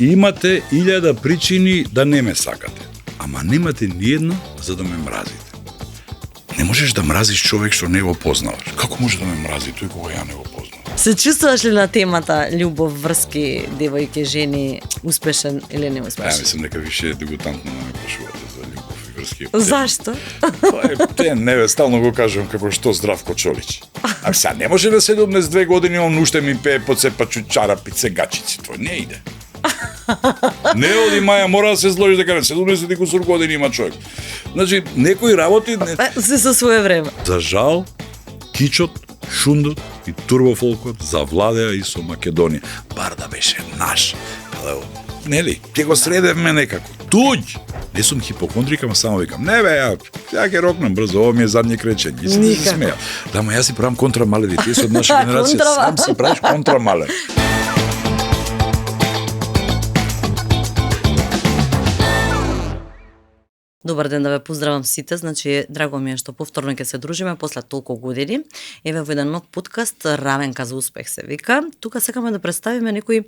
Имате 1000 причини да не ме сакате, ама немате ниедна за да ме мразите. Не можеш да мразиш човек што не го познаваш. Како може да ме мрази тој кога ја не го познавам? Се чувствуваш ли на темата љубов, врски, девојки, жени, успешен или неуспешен? Ја мислам дека више дегутантно да ме прашувате за љубов и врски. Зашто? Не, стално го кажам како што Здравко Чолич. А сега не може на 72 години он уште ми пее подсепачу чарапице гачици. Тоа не иде. Не оди Маја, мора да се зложи дека на 70 и кусур години има човек. Значи, некои работи... Се со свое време. За жал, кичот, шундот и турбофолкот завладеа и со Македонија. Бар да беше наш. Нели, ќе го средевме некако. Туѓ! Не сум хипокондрик, ама само викам, не бе, ја ќе рокнам брзо, ово ми е задње кречење. И се смеја. Да, ма јас си правам контрамалеви, ти си од наша генерација, сам си правиш контрамалев. Добар ден, да ве поздравам сите. Значи, драго ми е што повторно ќе се дружиме после толку години. Еве во еден нов подкаст Равенка за успех се вика. Тука сакаме да представиме некои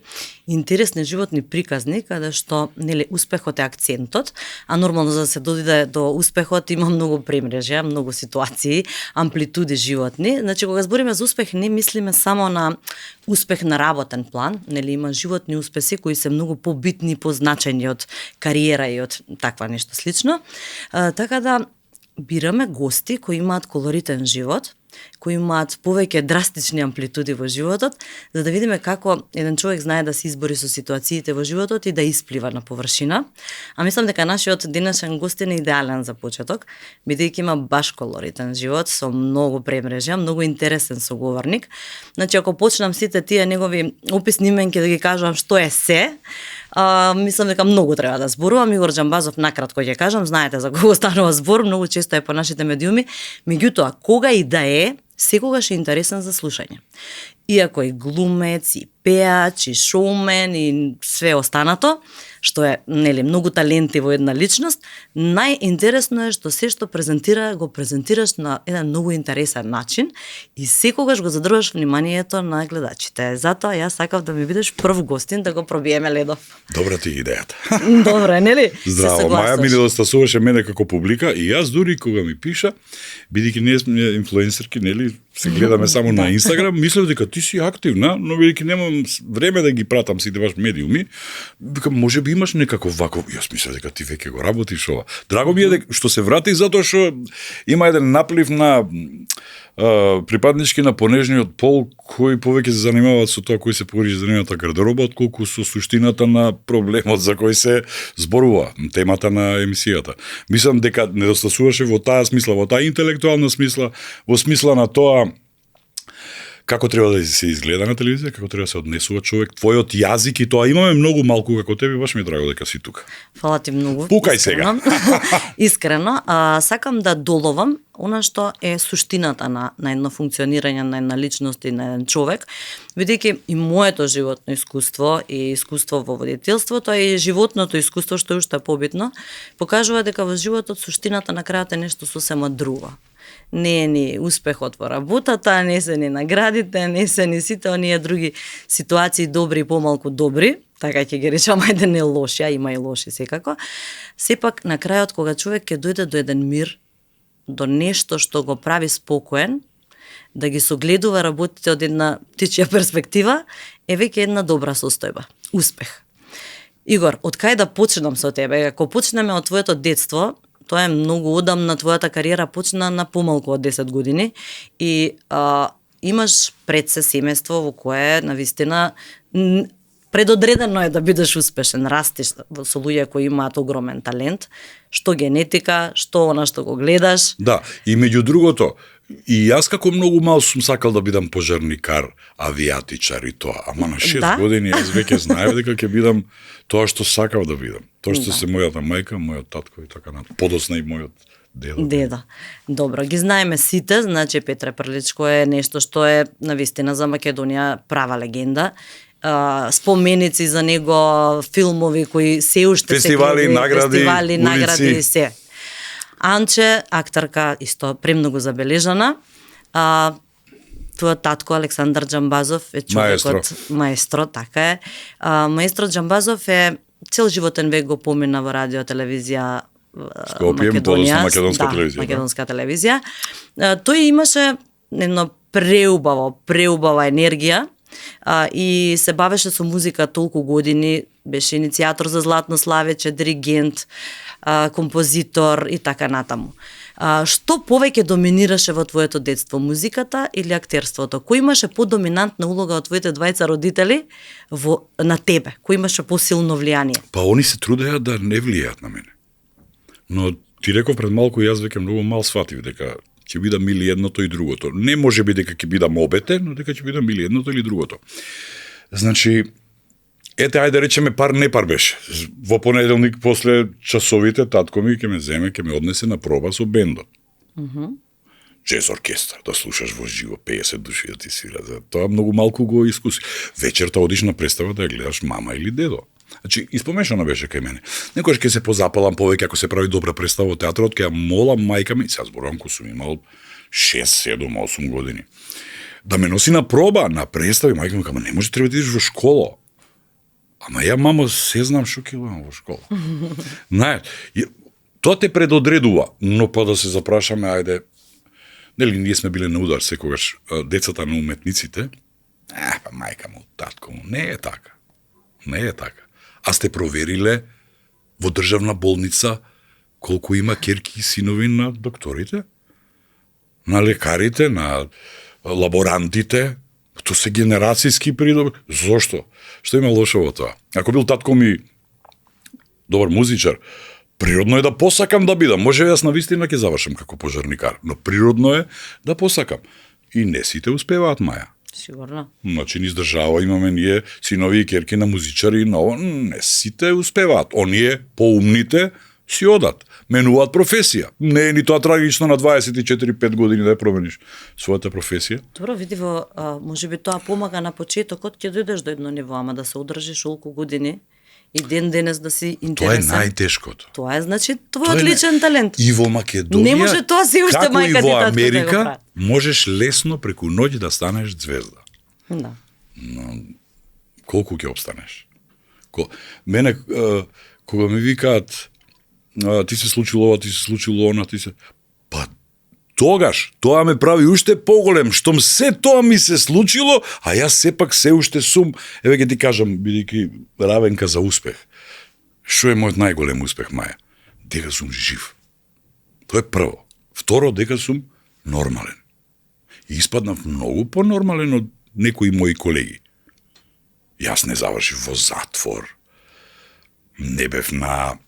интересни животни приказни каде што нели успехот е акцентот, а нормално за да се дојде до успехот има многу премрежја, многу ситуации, амплитуди животни. Значи, кога збориме за успех, не мислиме само на успех на работен план, нели има животни успеси кои се многу побитни, позначени од кариера и од таква нешто слично. Така да бираме гости кои имаат колоритен живот, кои имаат повеќе драстични амплитуди во животот, за да видиме како еден човек знае да се избори со ситуациите во животот и да исплива на површина. А мислам дека нашиот денешен гостин е идеален за почеток, бидејќи има баш колоритен живот со многу премрежја, многу интересен соговорник. Значи, ако почнам сите тие негови описни именки да ги кажам што е се, мислам дека многу треба да зборувам. Игор Џамбазов накратко ќе кажам, знаете за кого станува збор, многу често е по нашите медиуми, меѓутоа кога и да е, секогаш е интересен за слушање. Иако е глумец, и пеач, и шоумен, и све останато, што е нели многу таленти во една личност, најинтересно е што се што презентира, го презентираш на еден многу интересен начин и секогаш го задржуваш вниманието на гледачите. Затоа јас сакав да ми бидеш прв гостин да го пробиеме ледов. Добра ти идејата. Добре, нели? Здраво, Маја ми недостасуваше мене како публика и јас дури кога ми пиша, бидејќи ние сме инфлуенсерки, нели, се гледаме само на Инстаграм, мислев дека ти си активна, но бидејќи немам време да ги пратам сите ваш медиуми, викам можеби имаш некаков ваков, јас мислев дека ти веќе го работиш ова. Драго ми е дека што се вратих затоа што има еден наплив на припаднички на понежниот пол кои повеќе се занимаваат со тоа, кои се погрижи за нивната гардероба, отколку со суштината на проблемот за кој се зборува, темата на емисијата. Мислам дека недостасуваше во таа смисла, во таа интелектуална смисла, во смисла на тоа како треба да се изгледа на телевизија, како треба да се однесува човек, твојот јазик и тоа. Имаме многу малку како тебе, баш ми е драго дека си тука. Фала ти многу. Пукај сега. Искрено, сакам да доловам она што е суштината на едно функционирање на една личност и на еден човек, бидејќи и моето животно искуство и искуство во водителството и животното искуство што е уште побитно, покажува дека во животот суштината на крајот е нешто сосема друго. Не е ни успехот во работата, не се ни наградите, не се ни сите оние други ситуации добри и помалку добри, така ќе ги речам, ајде не лоши, а има и лоши секако. Сепак на крајот кога човек ќе дојде до еден мир, до нешто што го прави спокоен, да ги согледува работите од една птичја перспектива, е веќе една добра состојба, успех. Игор, од кај да почнам со тебе? Ако почнеме од твоето детство, тоа е многу одамна, твојата кариера почна на помалку од 10 години и имаш пред се семејство во кое навистина предодредено е да бидеш успешен, растиш со луѓе кои имаат огромен талент, што генетика, што она што го гледаш. Да, и меѓу другото, и јас како многу мал сум сакал да бидам пожарникар, авијатичар и тоа, ама на 6 години јас веќе знаев дека ќе бидам тоа што сакав да бидам. Тоа што се мојата мајка, мојот татко и така натаму. Подосна и мојот дедо. Деда. Добро, ги знаеме сите, значи Петре Прличко е нешто што е навистина за Македонија права легенда. Споменици за него, филмови кои се уште фестивали, награди се. Анче, актерка, исто премногу забележана. твојот татко Александар Џамбазов е човекот маестро, така е. Маестро Џамбазов е цел животен век го помина во радио, телевизија, Македонија, македонска телевизија. Тој имаше едно преубава енергија и се бавеше со музика толку години, беше иницијатор за Златно славече, диригент, композитор и така натаму. Што повеќе доминираше во твоето детство, музиката или актерството? Кој имаше подоминантна улога од твоите двајца родители на тебе? Кој имаше посилно влијание? Па они се трудеа да не влијаат на мене. Но ти реков пред малку, јас веќе многу мал сватив дека ќе бидам или едното и другото. Не може би дека ќе бидам обете, но дека ќе бидам или едното или другото. Значи, ете, ајде речеме пар не пар беше. Во понеделник после часовите татко ми ќе ме земе, ќе ме однесе на проба со бендот. Джез оркестар, да слушаш во живо 50 души да ти свират. Тоа многу малку го искуси. Вечерта одиш на представа да ја гледаш мама или дедо. Значи, испомешана беше кај мене. Некојаш ќе се позапалам повеќе ако се прави добра представа во театрот, ќе ја молам мајка ми, сега зборувам кога сум имал 6, 7, 8 години, да ме носи на проба, на представи. Мајка ми кама не може, треба да идеш во школа. Ама ја, мамо, се знам што ќе идам во школа. Знаеш, тоа те предодредува, но па да се запрашаме, ајде, нели ние сме биле на удар секогаш, децата на уметниците, па мајка му, татко му, не е така. Не е така. А сте провериле во државна болница колку има ќерки и синови на докторите, на лекарите, на лаборантите? Тоа се генерацијски придоби. Зошто? Што има лошо во тоа? Ако бил татко ми добар музичар, природно е да посакам да бидам. Може јас навистина ќе завршам како пожарникар, но природно е да посакам. И не сите успеваат, Маја. Сигурно. Значи, низ држава имаме ние синови и ќерки на музичари, но не сите успеваат. Оние поумните си одат, менуваат професија. Не е ни тоа трагично на 24-5 години да ја промениш својата професија. Добро, види во, можеби тоа помага на почетокот, ќе дојдеш до едно ниво, ама да се одржиш толку години и ден денес да си интересен. Тоа е најтешкото. Тоа е, значи, твојот личен талент. И во Македонија, не може тоа си уште мајка ти татко да го прави. Како и во Америка, можеш лесно преку ноќ да станеш звезда. Да. Но колку ќе обстанеш? Мене, кога ми викаат, ти се случило ова, ти се случило она, ти се... Па, тогаш, тоа ме прави уште поголем, штом се тоа ми се случило, а јас сепак се уште сум, еве ќе ти кажам, бидејќи равенка за успех. Што е мојот најголем успех, Маја? Дека сум жив. Тоа е прво. Второ, дека сум нормален. И испаднав многу понормален од некои мои колеги. Јас не завршив во затвор. Не бев на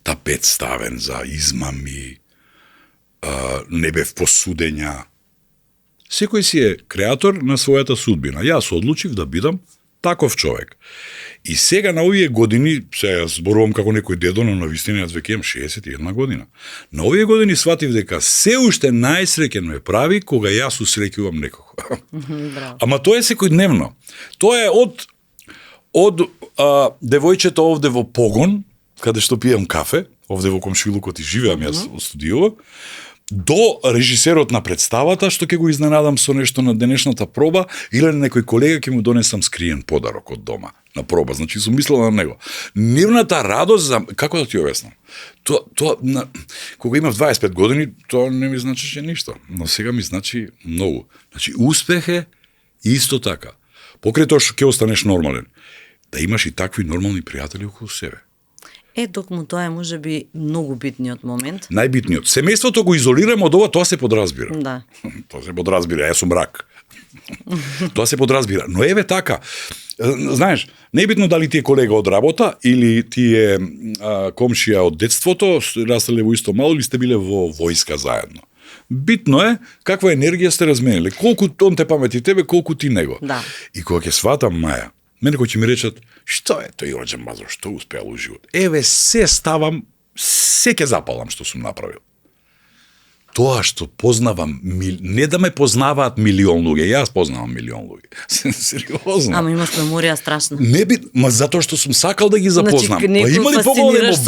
тапет ставен за измами, не бев посудења. Секој си е креатор на својата судбина. Јас одлучив да бидам таков човек. И сега на овие години, сега зборувам како некој дедо, но навистина јас веќе имам 61 година. На овие години сватив дека се уште најсреќен ме прави кога јас усреќувам некого. Ама тоа е секојдневно. Тоа е од девојчето овде во погон, каде што пијам кафе, овде во комшилукот и живеам јас во студио, до режисерот на представата, што ќе го изненадам со нешто на денешната проба, или на некој колега ќе му донесам скриен подарок од дома на проба. Значи, сум мислел на него. Нивната радост за... Како да ти објаснам? Кога имав 25 години, тоа не ми значеше ништо. Но сега ми значи многу. Значи, успех е исто така. Покрај тоа што ќе останеш нормален. Да имаш и такви нормални пријатели околу себе. Токму тоа е можеби многу битниот момент. Најбитниот. Семејството го изолираме од ова, тоа се подразбира. Да. Тоа се подразбира, јас сум рак. Тоа се подразбира. Но еве така, знаеш, не е битно дали ти е колега од работа или ти е комшија од детството, растале во исто мало или сте биле во војска заедно. Битно е каква енергија сте размениле. Колку он те памети тебе, колку ти него. Да. И кога ќе сватам, Маја, мене кои ќе ми речат, што е тој Џамбазов, што успеал во живот? Еве, се ставам, се ќе запалам што сум направил. Тоа што познавам, не да ме познаваат милион луѓе, јас познавам милион луѓе. Сериозно. Ама имаш меморија страшна. Не би, ма затоа што сум сакал да ги запознам. Значи, некој фасцинираш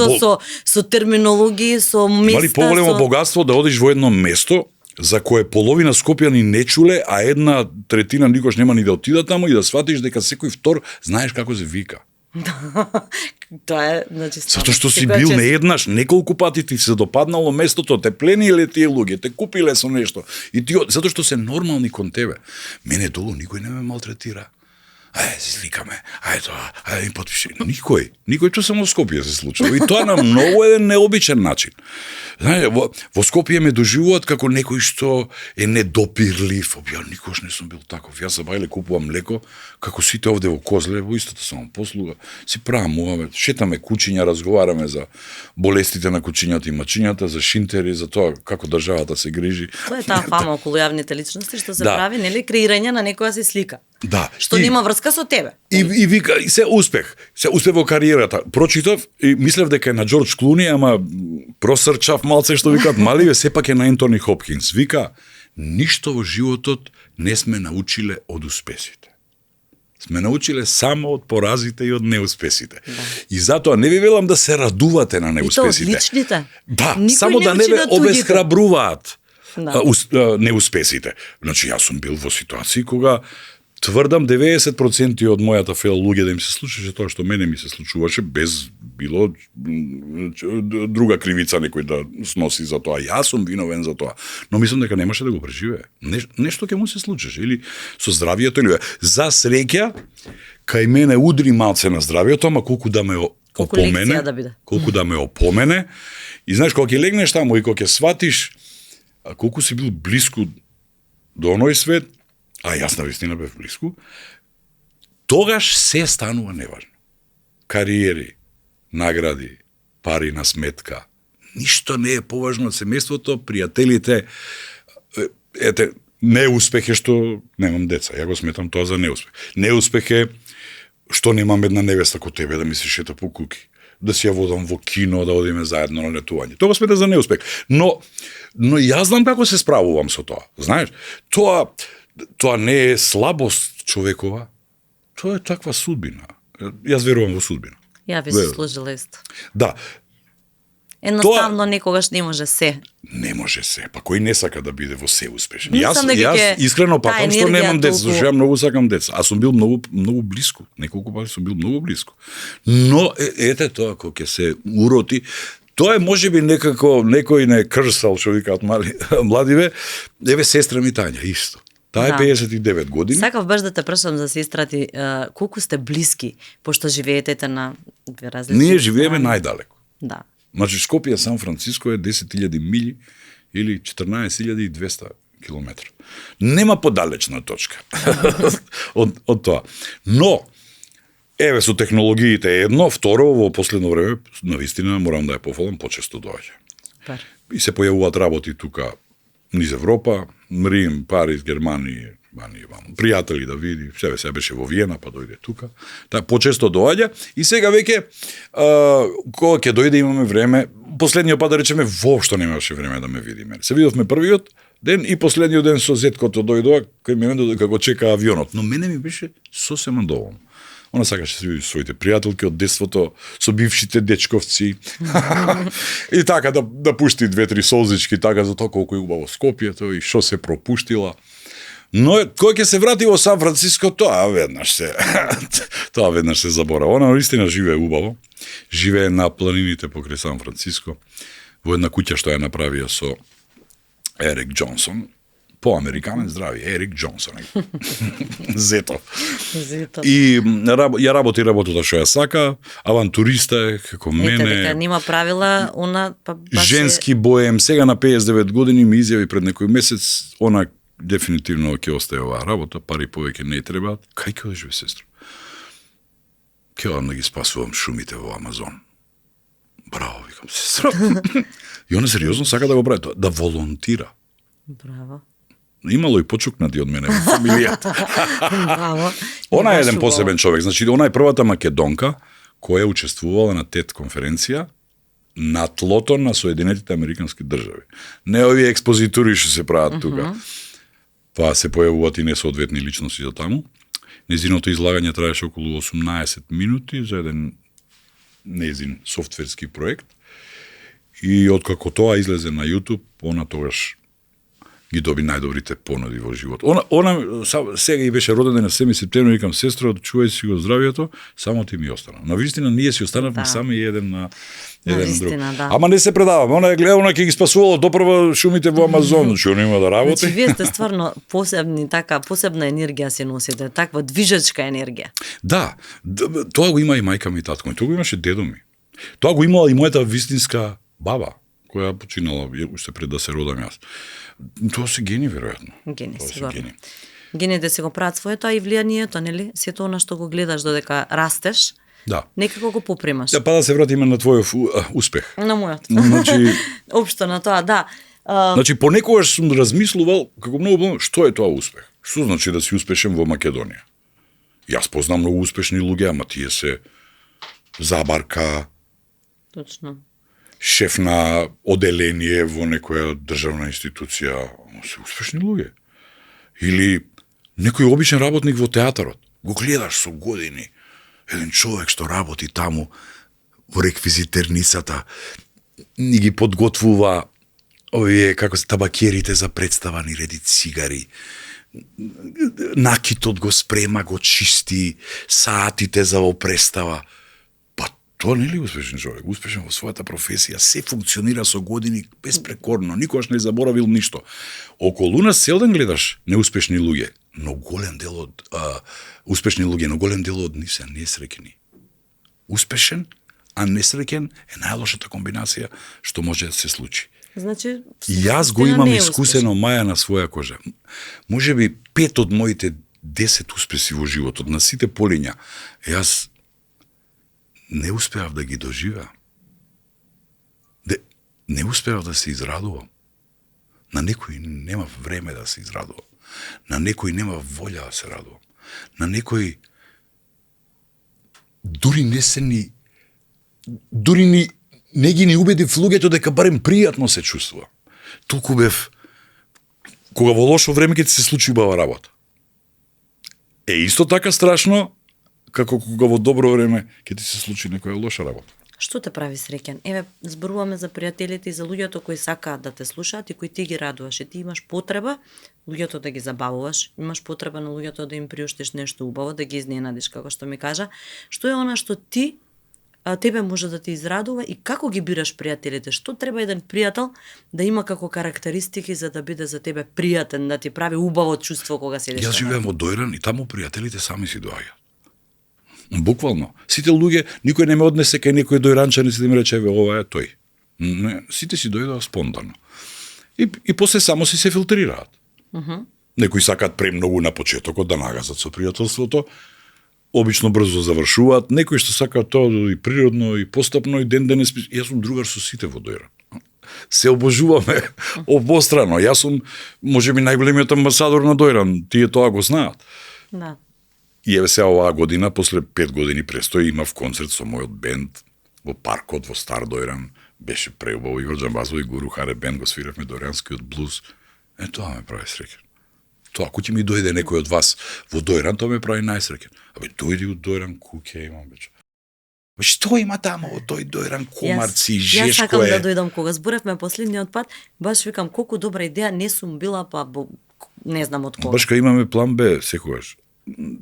со терминологии, со места. Има ли поголемо богатство да одиш во едно место, за кое половина скопјани не чуле, а една третина никош нема ни да отида таму и да сватиш дека секој втор знаеш како се вика. Тоа е, значи, Затоа што си бил не еднаш, неколку пати ти се допаднало местото, те плениле тие луѓе, те купиле со нешто. И ти, затоа што се нормални кон тебе. Мене долу никој не ме малтретира. Се сликаме, тоа, ми потпиши. Никој што само во Скопје се случува. И тоа на многу еден необичен начин. Знаеш, во Скопје ме доживуваат како некој што е недопирлив. Ја никош не сум бил таков. Јас за бајле купувам млеко, како сите овде во Козле, во истата само послуга. Си правам муваме, шетаме кучиња, разговараме за болестите на кучињата и мачињата, за шинтери, за тоа како државата се грижи. Тоа е таа фама околу јавните личности што се прави, нели, креирање на некоја си слика. Да. Што нема врска со тебе. И вика, се успех во кариерата. Прочитав и мислев дека е на Џорџ Клуни, ама просрчав малце што викаат, маливе, сепак е на Ентони Хопкинс. Вика, ништо во животот не сме научиле од успесите. Сме научиле само од поразите и од неуспесите. Да. И затоа не ви велам да се радувате на неуспесите. И тоа од личните. Да, Никој само да не ве обесхрабруваат неуспесите. Значи, јас сум бил во ситуации кога тврдам 90% од мојата фел луѓе да им се случеше тоа што мене ми се случуваше без било друга кривица некој да сноси за тоа. Јас сум виновен за тоа. Но мислам дека немаше да го преживее. Нешто ќе му се случеше или со здравието или за среќа кај мене удри малце на здравието, ама колку да ме опомене, колку да ме опомене. И знаеш кога ќе легнеш таму и кога ќе сватиш колку си бил блиску до оној свет, а јас навистина бев блиску, тогаш се станува неважно. Кариери, награди, пари на сметка, ништо не е поважно од семејството, пријателите, неуспех е што немам деца, ја го сметам тоа за неуспех. Неуспех е што немам една невеста ко тебе да ми се шета по куки, да си ја водам во кино, да одиме заедно на летување. Тоа го сметам за неуспех. Но јас знам како се справувам со тоа. Знаеш, тоа не е слабост човекова, тоа е таква судбина. Јас верувам во судбина. Ја би се сложила исто. Да. Едноставно некогаш не може се. Не може се, па кој не сака да биде во се успешен. Јас искрено патам што немам деца, зашто ја многу сакам деца. А сум бил многу блиску, неколку пати сум бил многу блиску. Но ете тоа кога ќе се уроти, тоа е можеби некако некој не крсал, што викаат младиве, еве сестра ми Тања исто. Таа е 59 години. Сакав баш да те прашам за сестра ти, колку сте блиски, пошто живеете на две различни. Ние живееме најдалеку. Да. Значи Скопје, Сан Франциско е 10.000 мили или 14.200 километра. Нема подалечна точка од тоа. Но еве со технологиите едно, второ во последно време навистина морам да ја пофалам почесто доаѓа. И се појавуваат работи тука низ Европа, Рим, Париз, Германија, пријатели да види, сега беше во Виена, па дојде тука. Та почесто доаѓа и сега веќе кога ќе дојде имаме време, последниот пат да речеме воопшто немаше време да ме види мене. Се видовме првиот ден и последниот ден со зеткото дојдоа кај мене додека го чека авионот, но мене ми беше сосема доволно. Она сакаше се види своите пријателки од детството, со бившите дечковци. И така да пушти 2-3 солзички така за тоа колку е убаво Скопјето и што се пропуштила. Но кој ќе се врати во Сан Франциско, тоа веднаш се заборава. Она наистина живее убаво. Живее на планините покрај Сан Франциско, во една куќа што ја направија со Ерик Џонсон. По-американец здрави, Ерик Џонсон. Зето. И ја работи работата што ја сака, авантуриста е, како мене. Ете, дека нема правила, она па баш женски боем, сега на 59 години ми изјави пред некој месец, она дефинитивно ќе остае оваа работа, пари повеќе не требаат. Кај ќе одиш, бе, сестро? Ќе одам да ги спасувам шумите во Амазон. Браво, викам, сестро. И она сериозно сака да го прави тоа, да волонтира. Браво. Имало и почукнати од мене во фамилијата. Браво. Она е еден посебен човек. Значи, она е првата македонка која учествувала на TED конференција на тлото на Соединетите Американски држави. Не овие експозитури што се прават тука. Па се појавуваат и несоодветни личности за таму. Незиното излагање траеше околу 18 минути за еден незин софтверски проект. И откако тоа излезе на YouTube, она тогаш ги доби најдобрите понуди во живот. Она сега и беше роден ден на 7 септември, викам сестро, чувај си го здравието, само ти ми остана. На вистина ние си останавме сами еден на друг. Да. Ама не се предаваме. Она е гледа, она ќе ги спасувало допрва шумите во Амазон, што нема да работи. Значи вие сте стварно посебна енергија си носите, таква движечка енергија. Да, тоа го има и мајка ми и татко ми, тоа го имаше дедо ми. Тоа го имала и мојата вистинска баба, која починала уште пред да се родам јас. Тоа се гени, веројатно. Гени, сигурно. Гените се го прават своето, а и влијанието, нели? Сето она што го гледаш додека растеш, да, некако го попримаш. Да, па да се вратиме на твојов успех. На мојот. Значи, општо на тоа, да. Значи, понекогаш сум размислувал, како многу што е тоа успех? Што значи да си успешен во Македонија? Јас познам многу успешни луѓе, ама тие се забарка, Точно. шеф на оделение во некоја државна институција, се успешни луѓе. Или некој обичен работник во театарот. Го гледаш со години, еден човек што работи таму во реквизитерницата, ни ги подготвува овие, како се табакерите за представа, ни реди цигари, накитот го спрема, го чисти, саатите за опрестава. Па тоа не ли успешен човек? Успешен во својата професија, се функционира со години безпрекорно, никогаш не заборавил ништо. Околу нас цел ден гледаш неуспешни луѓе, но голем дел од успешни луѓе, но голем дел од нив се несреќни. Успешен, а несреќен е најлошата комбинација што може да се случи. Значи, Јас го имам искусено, Маја, на своја кожа. Може би 5 од моите 10 успеси во животот, на сите полиња, јас не успеав да ги доживеам. Не успеав да се израдувам. На некој нема време да се израдувам. На некој нема волја да се радувам. На некој дури не ги убедив луѓето дека барем пријатно се чувствува. Толку бев, кога во лошо време ќе ти се случи убава работа. Е исто така страшно, како кога во добро време ќе ти се случи некоја лоша работа. Што те прави среќен? Еве, зборуваме за пријателите и за луѓето кои сакаат да те слушаат и кои ти ги радуваш. И ти имаш потреба луѓето да ги забавуваш, имаш потреба на луѓето да им приуштиш нешто убаво, да ги изненадиш, како што ми кажа. Што е она што тебе може да те израдува и како ги бираш пријателите? Што треба еден пријател да има како карактеристики за да биде за тебе пријатен, да ти прави убаво чувство кога седиш? Јас живеам во Дојран и таму пријателите сами си доаѓаат. Буквално. Сите луѓе, никој не ме однесе кај некој дојранчанин да им рече, ова е тој. Не, сите си дојдоа спонтано. И после само си се филтрираат. Некои сакаат премногу на почетокот да нагазат со пријателството, обично брзо завршуваат, некои што сакаат тоа и природно и постапно и ден денес. Јас сум другар со сите во Дојран. Се обожуваме обострано. Јас сум можеби најголемиот амбасадор на Дојран. Тие тоа го знаат. Да. И еве сега оваа година, после 5 години престој, имав концерт со мојот бенд во паркот во Стар Дојран. Беше преубаво, Игор Џамбазов и Гуру Харе бенд го свиравме дојранскиот блуз. Тоа ме прави среќен. Тоа, ако ќе ми дојде некој од вас во Дојран, тоа ме прави најсреќен. Дојди од Дојран, куќе имам вече. Што има таму во тој Дојран, комарци, жешко е. Јас сакам да дојдам, кога зборевме последниот пат, баш викам колку добра идеја, не сум била, па не знам од кога. Баш кога имаме план Б секогаш.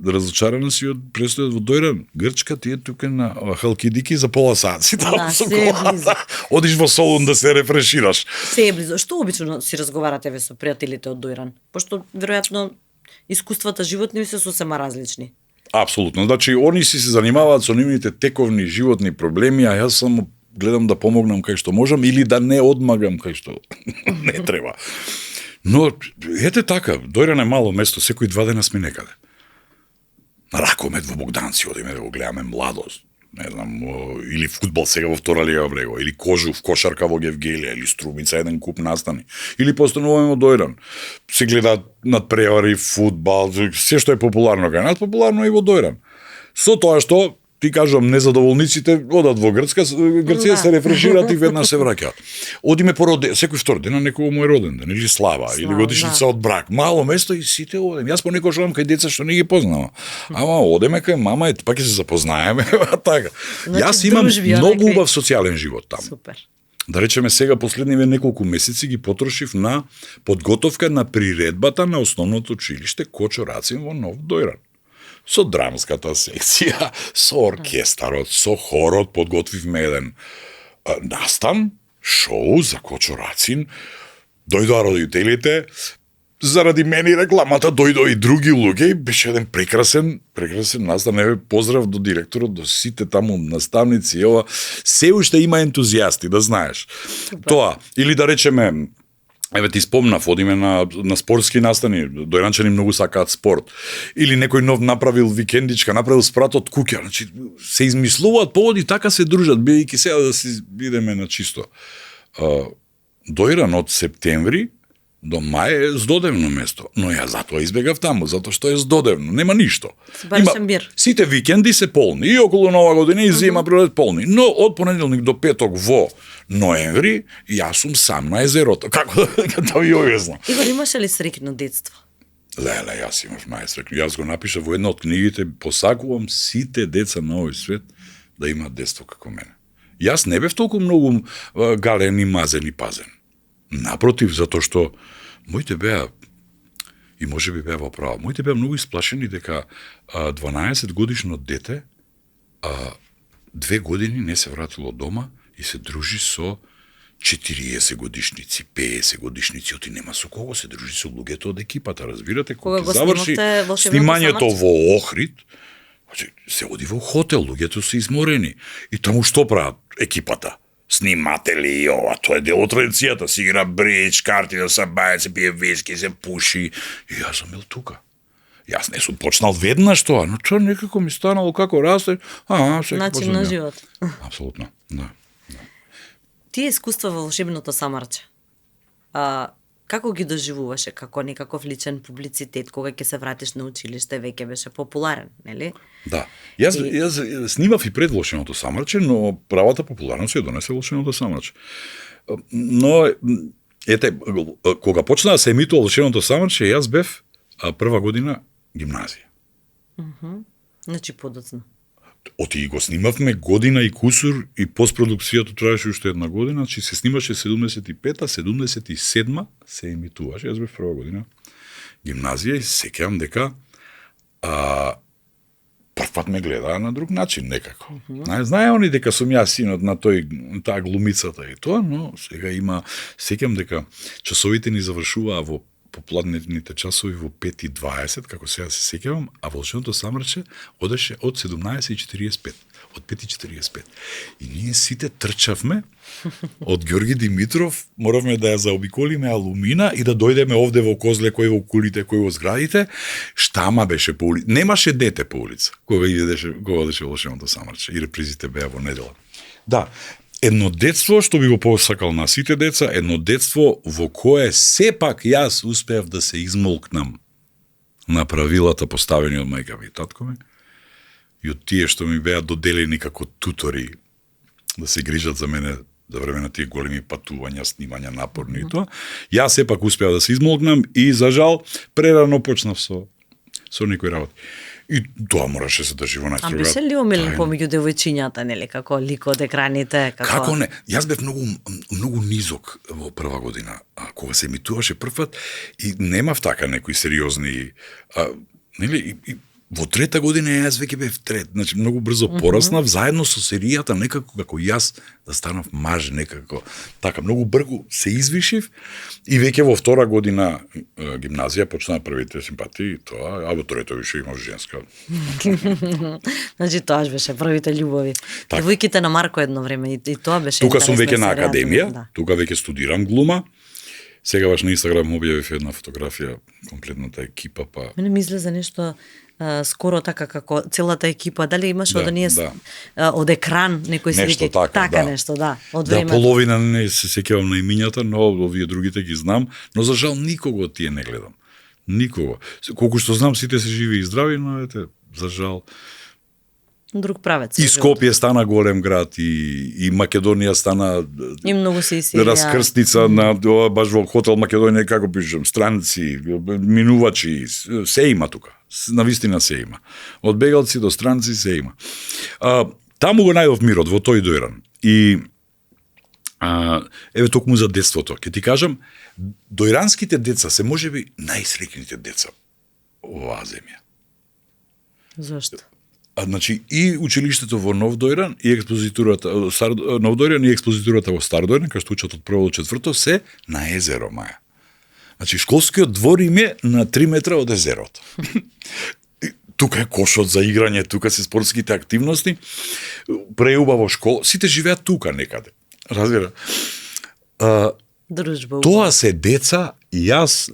Разочарана си од престојот во Дојран. Грчка ти е тука на Халкидики за пола сат. Си таму со колата. Одиш во Солун да се рефрешираш. Се е близо. Што обично си разговарате ве со пријателите од Дојран? Пошто веројатно искуствата животни се сосема различни. Апсолутно. Значи, они си се занимаваат со нивните тековни животни проблеми, а јас само гледам да помогнам кај што можам или да не одмагам кај што не треба. Но, ете така, Дојран е мало место, секој 2 дена сме некаде. На ракомет во Богданци одиме да го гледаме Младост, не знам, или фудбал сега во втора лига Брегова, или Кожув, кошарка во Гевгелија, или Струмица, еден куп настани. Или постануваме во Дојран. Се гледаат надпревари, фудбал, се што е популарно кај нас, популарно и во Дојран. Со тоа што, ти кажам, незадоволниците одат во Грција се рефрешираат и веднаш се враќаат. Одиме по секој втор ден на некој мој роден ден, или слава, или годишница од брак. Мало место и сите одем. Јас понекогаш одам кај деца што не ги познавам. Ама одеме кај мама, пак ќе се запознаеме, така. Јас имам многу убав социјален живот таму. Супер. Да речеме сега последниве неколку месеци ги потрошив на подготовка на приредбата на основното училиште Кочо Рацин во Нов Дојран. Со драмската секција, со оркестарот, со хорот подготвивме еден настан, шоу за Кочо Рацин. Дојдоа родителите, заради мене и рекламата дојдоа и други луѓе и беше еден прекрасен настан. Еве поздрав до директорот, до сите таму наставници, ова се уште има ентузијасти, да знаеш. Тоа, или да речеме, еве ти спомнав, одиме на спортски настани, дојранчани многу сакаат спорт. Или некој нов направил викендичка, направил спрат од куќа, значи се измислуваат поводи, така се дружат, бидејќи сега да си бидеме на чисто. Дојран од септември до мај е здодевно место, но ја затоа избегав таму, затоа што е здодевно, нема ништо. Сите викенди се полни, и околу Нова година и зима пролет полни, но од понеделник до петок во ноември јас сум сам на езерото, како да ви објаснам. Игор, имаше ли среќно детство? Леле, јас имав најсреќно. Јас го напишав во една од книгите, посакувам сите деца на овој свет да имаат детство како мене. Јас не бев толку многу гален и мазен и пазен. Напротив, затоа што моите беа, и може би беа во право, моите беа многу исплашени дека 12 годишно дете 2 години не се вратило дома и се дружи со 40 годишници, 50 годишници, оти нема со кого се дружи, со луѓето од екипата, разбирате? Кога го заврши снимањето во Охрид, се оди во хотел, луѓето се изморени. И таму што прават екипата? Сниматели и ова, тоа е дел од традицијата, се игра бридж, карти да се бајат, се пие виски, се пуши. И јас сум бил тука. Јас не сум почнал веднаш тоа, но тоа некако ми станало како расте. Начин на живот. Апсолутно, да. Тие искуства во волшебното самарче, како ги доживуваше, како некаков личен публицитет, кога ќе се вратиш на училиште, веќе беше популарен, нели? Да. Јас снимав и пред волшебното самарче, но правата популарност ја донесе волшебното самарче. Но, ете, кога почна да се емитува волшебното самарче, јас бев прва година гимназија. Значи подоцна. Оти го снимавме година и кусур и постпродукцијата траеше уште една година, значи се снимаше 75-та, 77-ма се емитуваше, јас бев прва година гимназија и сеќавам дека првпат ме гледаа на друг начин некако. Знае они дека сум јас синот на таа глумицата и тоа, но сега има, сеќавам дека часовите ни завршуваа во попладневните часови во 5:20, како сега се сеќавам, а волшебното самарче одеше од 17:45, од 5:45. И ние сите трчавме од Ѓорги Димитров, моравме да ја заобиколиме Алумина и да дојдеме овде во Козле, кој во кулите, кој во зградите. Штама беше по улица. Немаше дете по улица, кога одеше волшебното самарче и репризите беа во недела. Да, едно детство што би го посакал на сите деца, едно детство во кое сепак јас успеав да се измолкнам на правилата поставени од мајка ми и татко ми и од тие што ми беа доделени како тутори да се грижат за мене за време на тие големи патувања, снимања, напорни и тоа. Јас сепак успеав да се измолкнам и за жал прерано почнав со некои работи. И тоа мораше се држи во најстрога. А беше ли омилен помеѓу девојчињата, нели, како лик од екраните, Како не? Јас бев многу низок во прва година, кога се емитуваше првпат и немав така некои сериозни, нели, и во трета година јас веќе бев трет, значи многу брзо пораснав заедно со серијата, некако како јас да станав маж, некако така многу брзо се извишив и веќе во втора година гимназија почнаа првите симпатии, тоа, а во трета више имав женска. Значи тоа беше првите љубови. Девојките на Марко едно време и тоа беше. Тука сум веќе на академија, тука веќе студирам глума. Сега баш на Инстаграм објавив една фотографија комплетната екипа, па. Мене ми излезе нешто скоро така како целата екипа, дали имаше од оние од екран некои слики, така нешто, да, од време. Да, половина не се сеќавам на имињата, но овие другите ги знам, но за жал никого од тие не гледам. Никого. Колку што знам сите се живи и здрави, но ете, за жал друг правец. И Скопје стана голем град и Македонија стана и многу се иселија. Раскрстница на баш во хотел Македонија, како пишам, странци, минувачи, се има тука. Навистина се има. Од бегалци до странци се има. Таму го најдов мирот во тој Дојран. И Еве токму за детството. Ќе ти кажам, дојранските деца се можеби најсреќните деца во оваа земја. Зошто? Значи, и училиштето во Нов Дојран, и експозитурата Нов Дојран и експозитурата во Стар Дојран, кај што учат од прво до четврто, се на езеро, Маја. Значи, школскиот двор им е на 3 метра од езерото. Тука е кошот за играње, тука се спортските активности, преубаво школа, сите живеат тука некаде. Разбира. Дружба. Тоа се деца и јас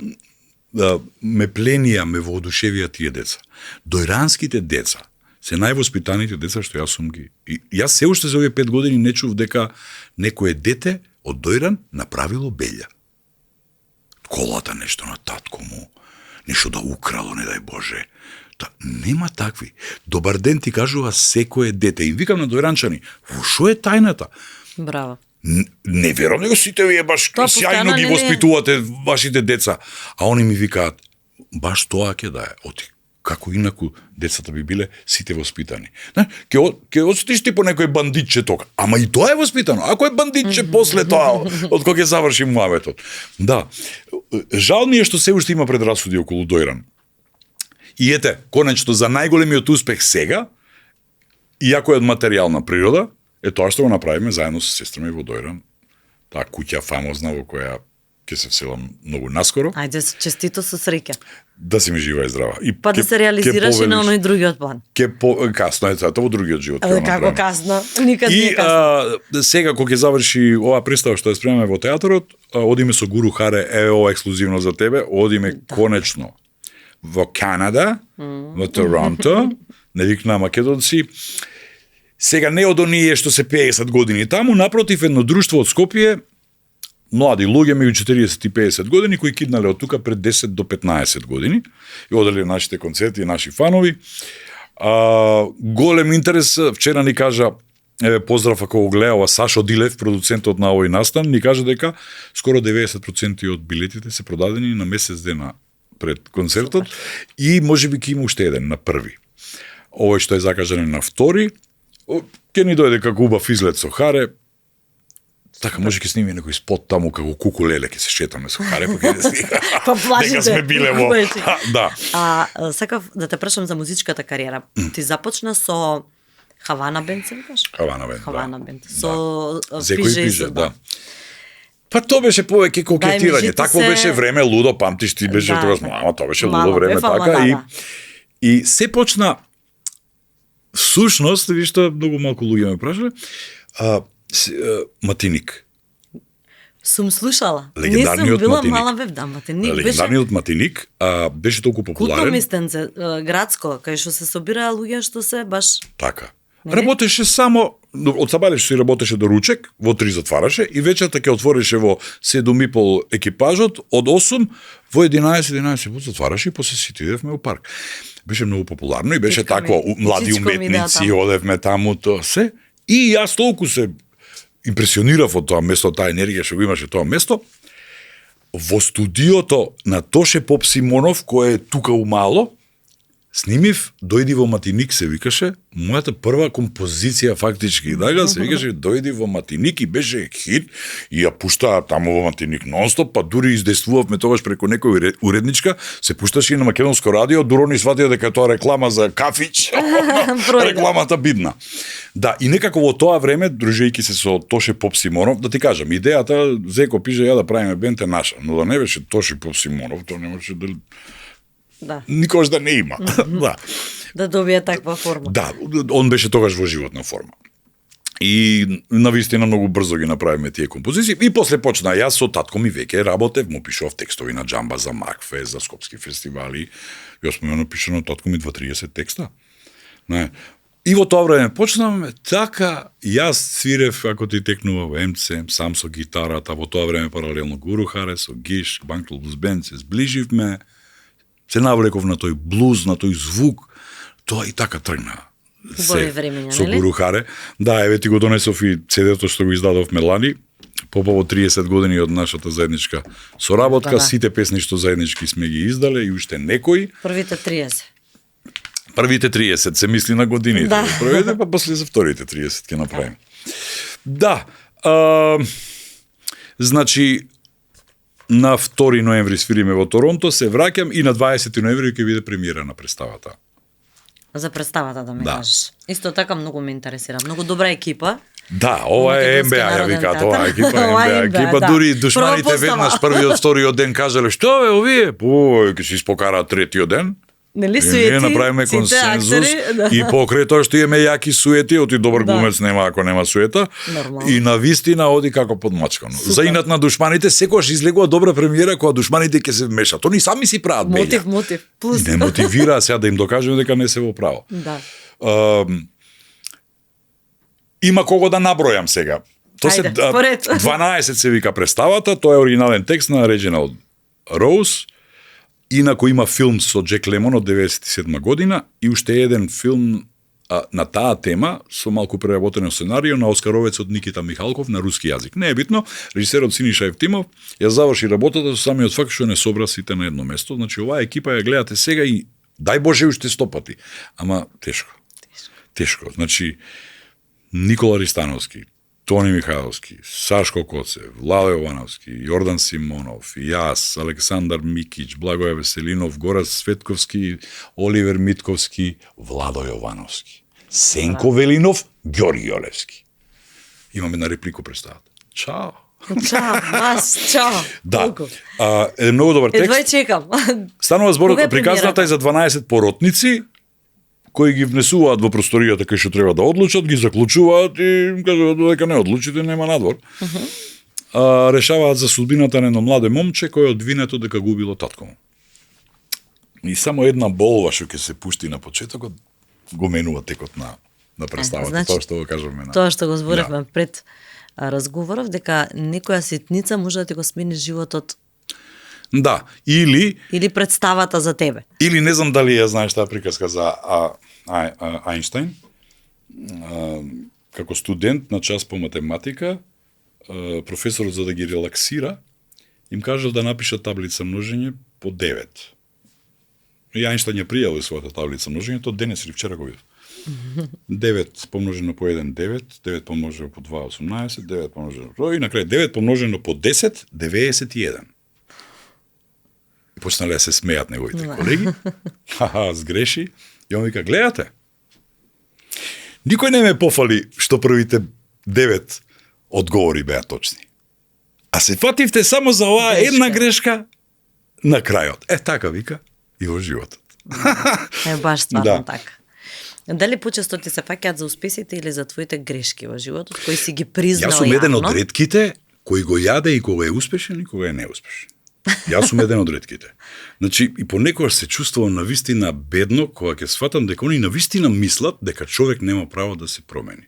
ме пленија, ме воодушевија тие деца. Дојранските деца се највоспитаните деца што јас сум ги. И јас се уште за овие 5 години не чув дека некое дете од Дојран направило белја. Колата нешто на татко му, нешто да украло, не дај Боже. Нема такви. Добар ден ти кажува секое дете. И викам на дојранчани, во шо е тајната? Браво. Не верувам дека сите вие баш сјајно ги воспитувате вашите деца. А они ми викаат, баш тоа ќе да е. Оти, како инаку децата би биле сите воспитани. Ке отстиш ти по некој бандитче тока. Ама и тоа е воспитано. Ако е бандитче после тоа, од кога ќе заврши муаветот. Да. Жал ми е што се уште има предрасуди околу Дојран. И ете, конечно, за најголемиот успех сега, иако е од материјална природа, е тоа што го направиме заедно со сестра ми во Дојран. Таа куќа фамозна во која ќе се вселам многу наскоро. Ајде, честито со среќа. Да си ми жива и здрава. И па да се реализираш и на оној другиот план. Касно е тоа во другиот живот. Како касно? Никад не е касно. И сега кога ќе заврши оваа представа што ја спремаме во театарот, одиме со Гуру Харе, ова ексклузивно за тебе, одиме конечно во Канада, во Торонто, не викна македонци. Сега не од оние што се 50 години таму, напротив, едно друштво од Скопје, млади луѓе меѓу 40 и 50 години, кои киднале од тука пред 10 до 15 години и оделе нашите концерти и наши фанови. Голем интерес, вчера ни кажа, еве поздрав ако го гледа Сашо Дилев, продуцентот на овој настан, ни кажа дека скоро 90% од билетите се продадени на месец дена пред концертот. Супер. И можеби ќе има уште еден на први. Овој што е закажан на втори, ќе ни дојде како убав излет со Харе. Така може ќе сними некој спот таму како кукулеле, ќе се шетаме со Харе, па ќе да па плажите. Дека сме биле во. Да. Сакав да те прашам за музичката кариера. Ти започна со Хавана бенд, се викаш? Хавана бенд. Со Зеко и Пиже, да. Па тоа беше повеќе кокетирање. Такво беше време лудо, памтиш ти беше тогаш, ама тоа беше лудо време така и се почна всушност, ви што многу малку луѓе ме прашале, Матиник. Сум слушала. Легендарниот била Матиник. Мала бев, да, Матиник Легендарниот Матиник беше толку популарен. Култно мистенце, градско, кај што се собираа луѓе што се баш... Така. Работеше само, од сабале што си работеше до ручек, во 3 затвараше и вечерта ќе отвореше во 7:30 екипажот, од 8 во 11 пут затвараше и после сите идевме во парк. Беше многу популарно и беше такво, млади уметници, одевме таму, тоа се. И јас толку се импресионирав од тоа место, таа енергија што го имаше тоа место. Во студиото на Тоше Поп Симонов, кој е тука умало, снимив Дојди во Матиник, се викаше, мојата прва композиција фактички, дага се викаше Дојди во Матиник и беше хит и ја пуштаа таму во Матиник нонстоп, па дури издействувавме тогаш преку некој уредничка, се пушташе и на македонско радио, дури они сватија дека тоа реклама за кафич, рекламата бидна. Да, и некако во тоа време, дружејќи се со Тоше Поп Симонов, да ти кажам, идејата Зеко Пиже ја да правиме бенд е наша, но да не беше Тоше Поп Симонов, тоа немаше да никош да не има. Да. Да добие таква форма. Да, он беше тогаш во животна форма. И навистина многу брзо ги направиме тие композиции и после почна јас со татко ми веќе работев, му пишував текстови на џамба за Макфест, за скопски фестивали. Јас му напишав на татко ми 2-30 текста. Не. И во тоа време почнавме така, јас свирев ако ти текнува во МЦ, сам со гитарата, во тоа време паралелно Гуру Харе со Гиш, Банкл Блуз Бенд, се зближивме. Се навлеков на тој блуз, на тој звук, тоа и така тргна. Со Гуру Харе. Да, еве ти го донесов и CD-то што го издадовме лани, попово 30 години од нашата заедничка соработка, сите песни што заеднички сме ги издале и уште некои. Првите 30. Првите 30 се мисли на годините. Да. Првите, па после за вторите 30 ќе направиме. Да, Значи, на 2 ноември свириме во Торонто, се враќам и на 20 ноември ќе биде премиера на представата. За представата да ми Да. кажеш. Исто така многу ме интересира. Многу добра екипа. Да, ова е Македонски МБА, ја народен викаат, театар. ова е екипа, Ова е МБА, МБА, екипа, да. дури Прва душманите постава. веднаш првиот, вториот ден кажале, што бе, овие? Ќе се испокараат третиот ден. Нели И суети? ние направиме сите консензус актери, да. и покрај тоа што имаме јаки суети, оти добар Да. глумец нема ако нема суета. Нормално. И на вистина оди како подмачкано. Супер. За инат на душманите секогаш излегува добра премиера кога душманите ќе се вмешат. Они сами си прават бења. Мотив, плюс. И не мотивираа сега да им докажеме дека не се во право. Да. Има кого да набројам сега. Ајде, поред. 12 се вика представата, тоа е оригинален текст на Реджинал Роуз. Инако има филм со Джек Лемон од 97 година и уште еден филм на таа тема со малку преработено сценарио на Оскаровецот Никита Михалков на руски јазик. Не е битно, режисерот Синиша Евтимов ја заврши работата со самиот факт што не собра сите на едно место. Значи оваа екипа ја гледате сега и дај Боже уште 100 пати. Ама тешко. Тешко. Значи Никола Ристановски, Тони Михайловски, Сашко Коцев, Владо Јовановски, Јордан Симонов, јас, Александар Микич, Благоје Веселинов, Горас Светковски, Оливер Митковски, Владо Јовановски, Сенко Велинов, Ѓорги Јолевски. Имаме на реплику представата. Чао. Чао, вас, чао. Да. Колку? Е многу добар текст. Едва чекам. Станува збор, Кога е приказната е за 12 поротници кои ги внесуваат во просторијата кај што треба да одлучат, ги заклучуваат и кажуваат дека не одлучите, нема надвор. Решаваат за судбината на едно младе момче кој е одвинето дека губило татко му. И само една болва што ќе се пушти на почетокот го менува текот на представата. значи, Тоа што го кажуваме на. Тоа што го зборевме пред разговоров, дека некоја ситница може да ти го смени животот Да, или представата за тебе. Или не знам дали ја знаеш таа приказка за Ајнштајн. Како студент на час по математика, професорот за да ги релаксира, им кажал да напишат таблица множење по 9. И Ајнштајн ја пријавил својата таблица множење, тоа денес или вчера го видов. 9 помножено по 1 9, 9 помножено по 2 18, 9 помножено по и на крај 9 помножено по 10 91. И почнале да се смеат неговите колеги. Хаха, сгреши. И он вика, гледате, никој не ме пофали што првите 9 одговори беа точни. А се фативте само за оваа една грешка на крајот. Така вика и во животот. Е баш стварно Да. така. Дали почесто ти се фаќаат за успесите или за твоите грешки во животот, кои си ги признал Јас сум еден јавно? од ретките кој го јаде и кога е успешен и кога е неуспешен. Јас сум еден од ретките. Значи, и понекогаш се чувствувам навистина бедно, кога ќе сватам дека они навистина мислат дека човек нема право да се промени.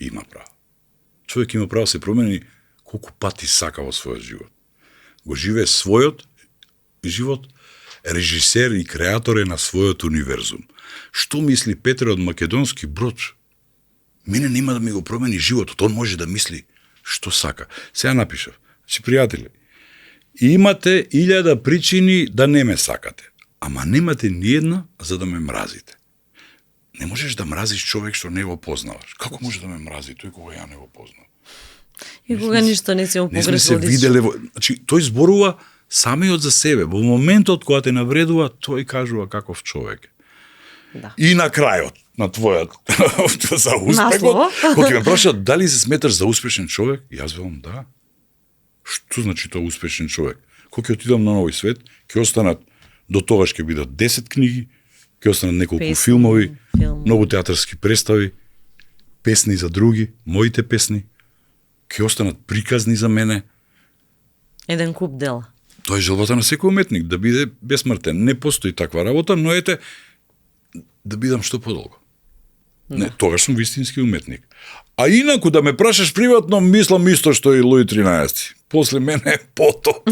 Има право. Човек има право да се промени колку пати сака во својот живот. Го живее својот живот, режисер и креатор е на својот универзум. Што мисли Петре од Македонски Брод? Мене нема да ми го промени животот, он може да мисли што сака. Сега напишав, значи, пријатели, имате 1000 причини да не ме сакате, ама немате ниедна за да ме мразите. Не можеш да мразиш човек што не го познаваш. Како може да ме мрази тој кога ја не го познавам? И кога ништо не си му Не сме се погрешил. виделе, значи тој зборува самиот за себе. Во моментот кога те навредува, тој кажува каков човек е. Да. И на крајот на твојот за успехот, Наслово. кога ќе ме прашаат дали се сметаш за успешен човек, јас велам да. Што значи тоа успешен човек? Кога ќе отидам на нови свет, ќе останат до тогаш ќе бидат 10 книги, ќе останат неколку Песни, филмови, филм. многу театарски представи, песни за други, моите песни, ќе останат приказни за мене. Еден куп дела. Тоа е желбата на секој уметник, да биде бесмртен. Не постои таква работа, но ете, да бидам што подолго. Не, тогаш сум вистински уметник. А инаку да ме прашаш приватно, мислам исто што и Луи 13. После мене е потоп.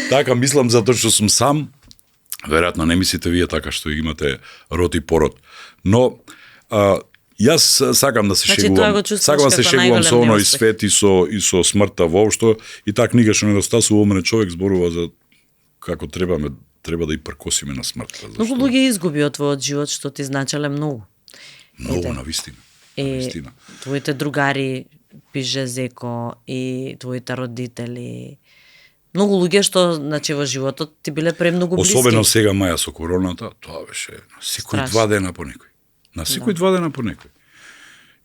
Така мислам затоа што сум сам. Веројатно не мислите вие така што имате род и пород. Но јас сакам да се Значи, шегувам. тоа го чувствуваш Сакам да се како шегувам со најголем оној неуспех. свет и со смртта воопшто. И таа книга што недостасува мене човек зборува за како треба да и пркосиме на смртта. Многу луѓе изгуби од твојот живот што ти значеле многу. Многу на вистина. Наистина. твоите другари, пише Зеко, и твоите родители. Многу луѓе што, значи, во животот ти биле премногу блиски. Особено сега маја со короната, тоа беше на секој Страшно. 2 дена по некој. На секој 2 дена по некој.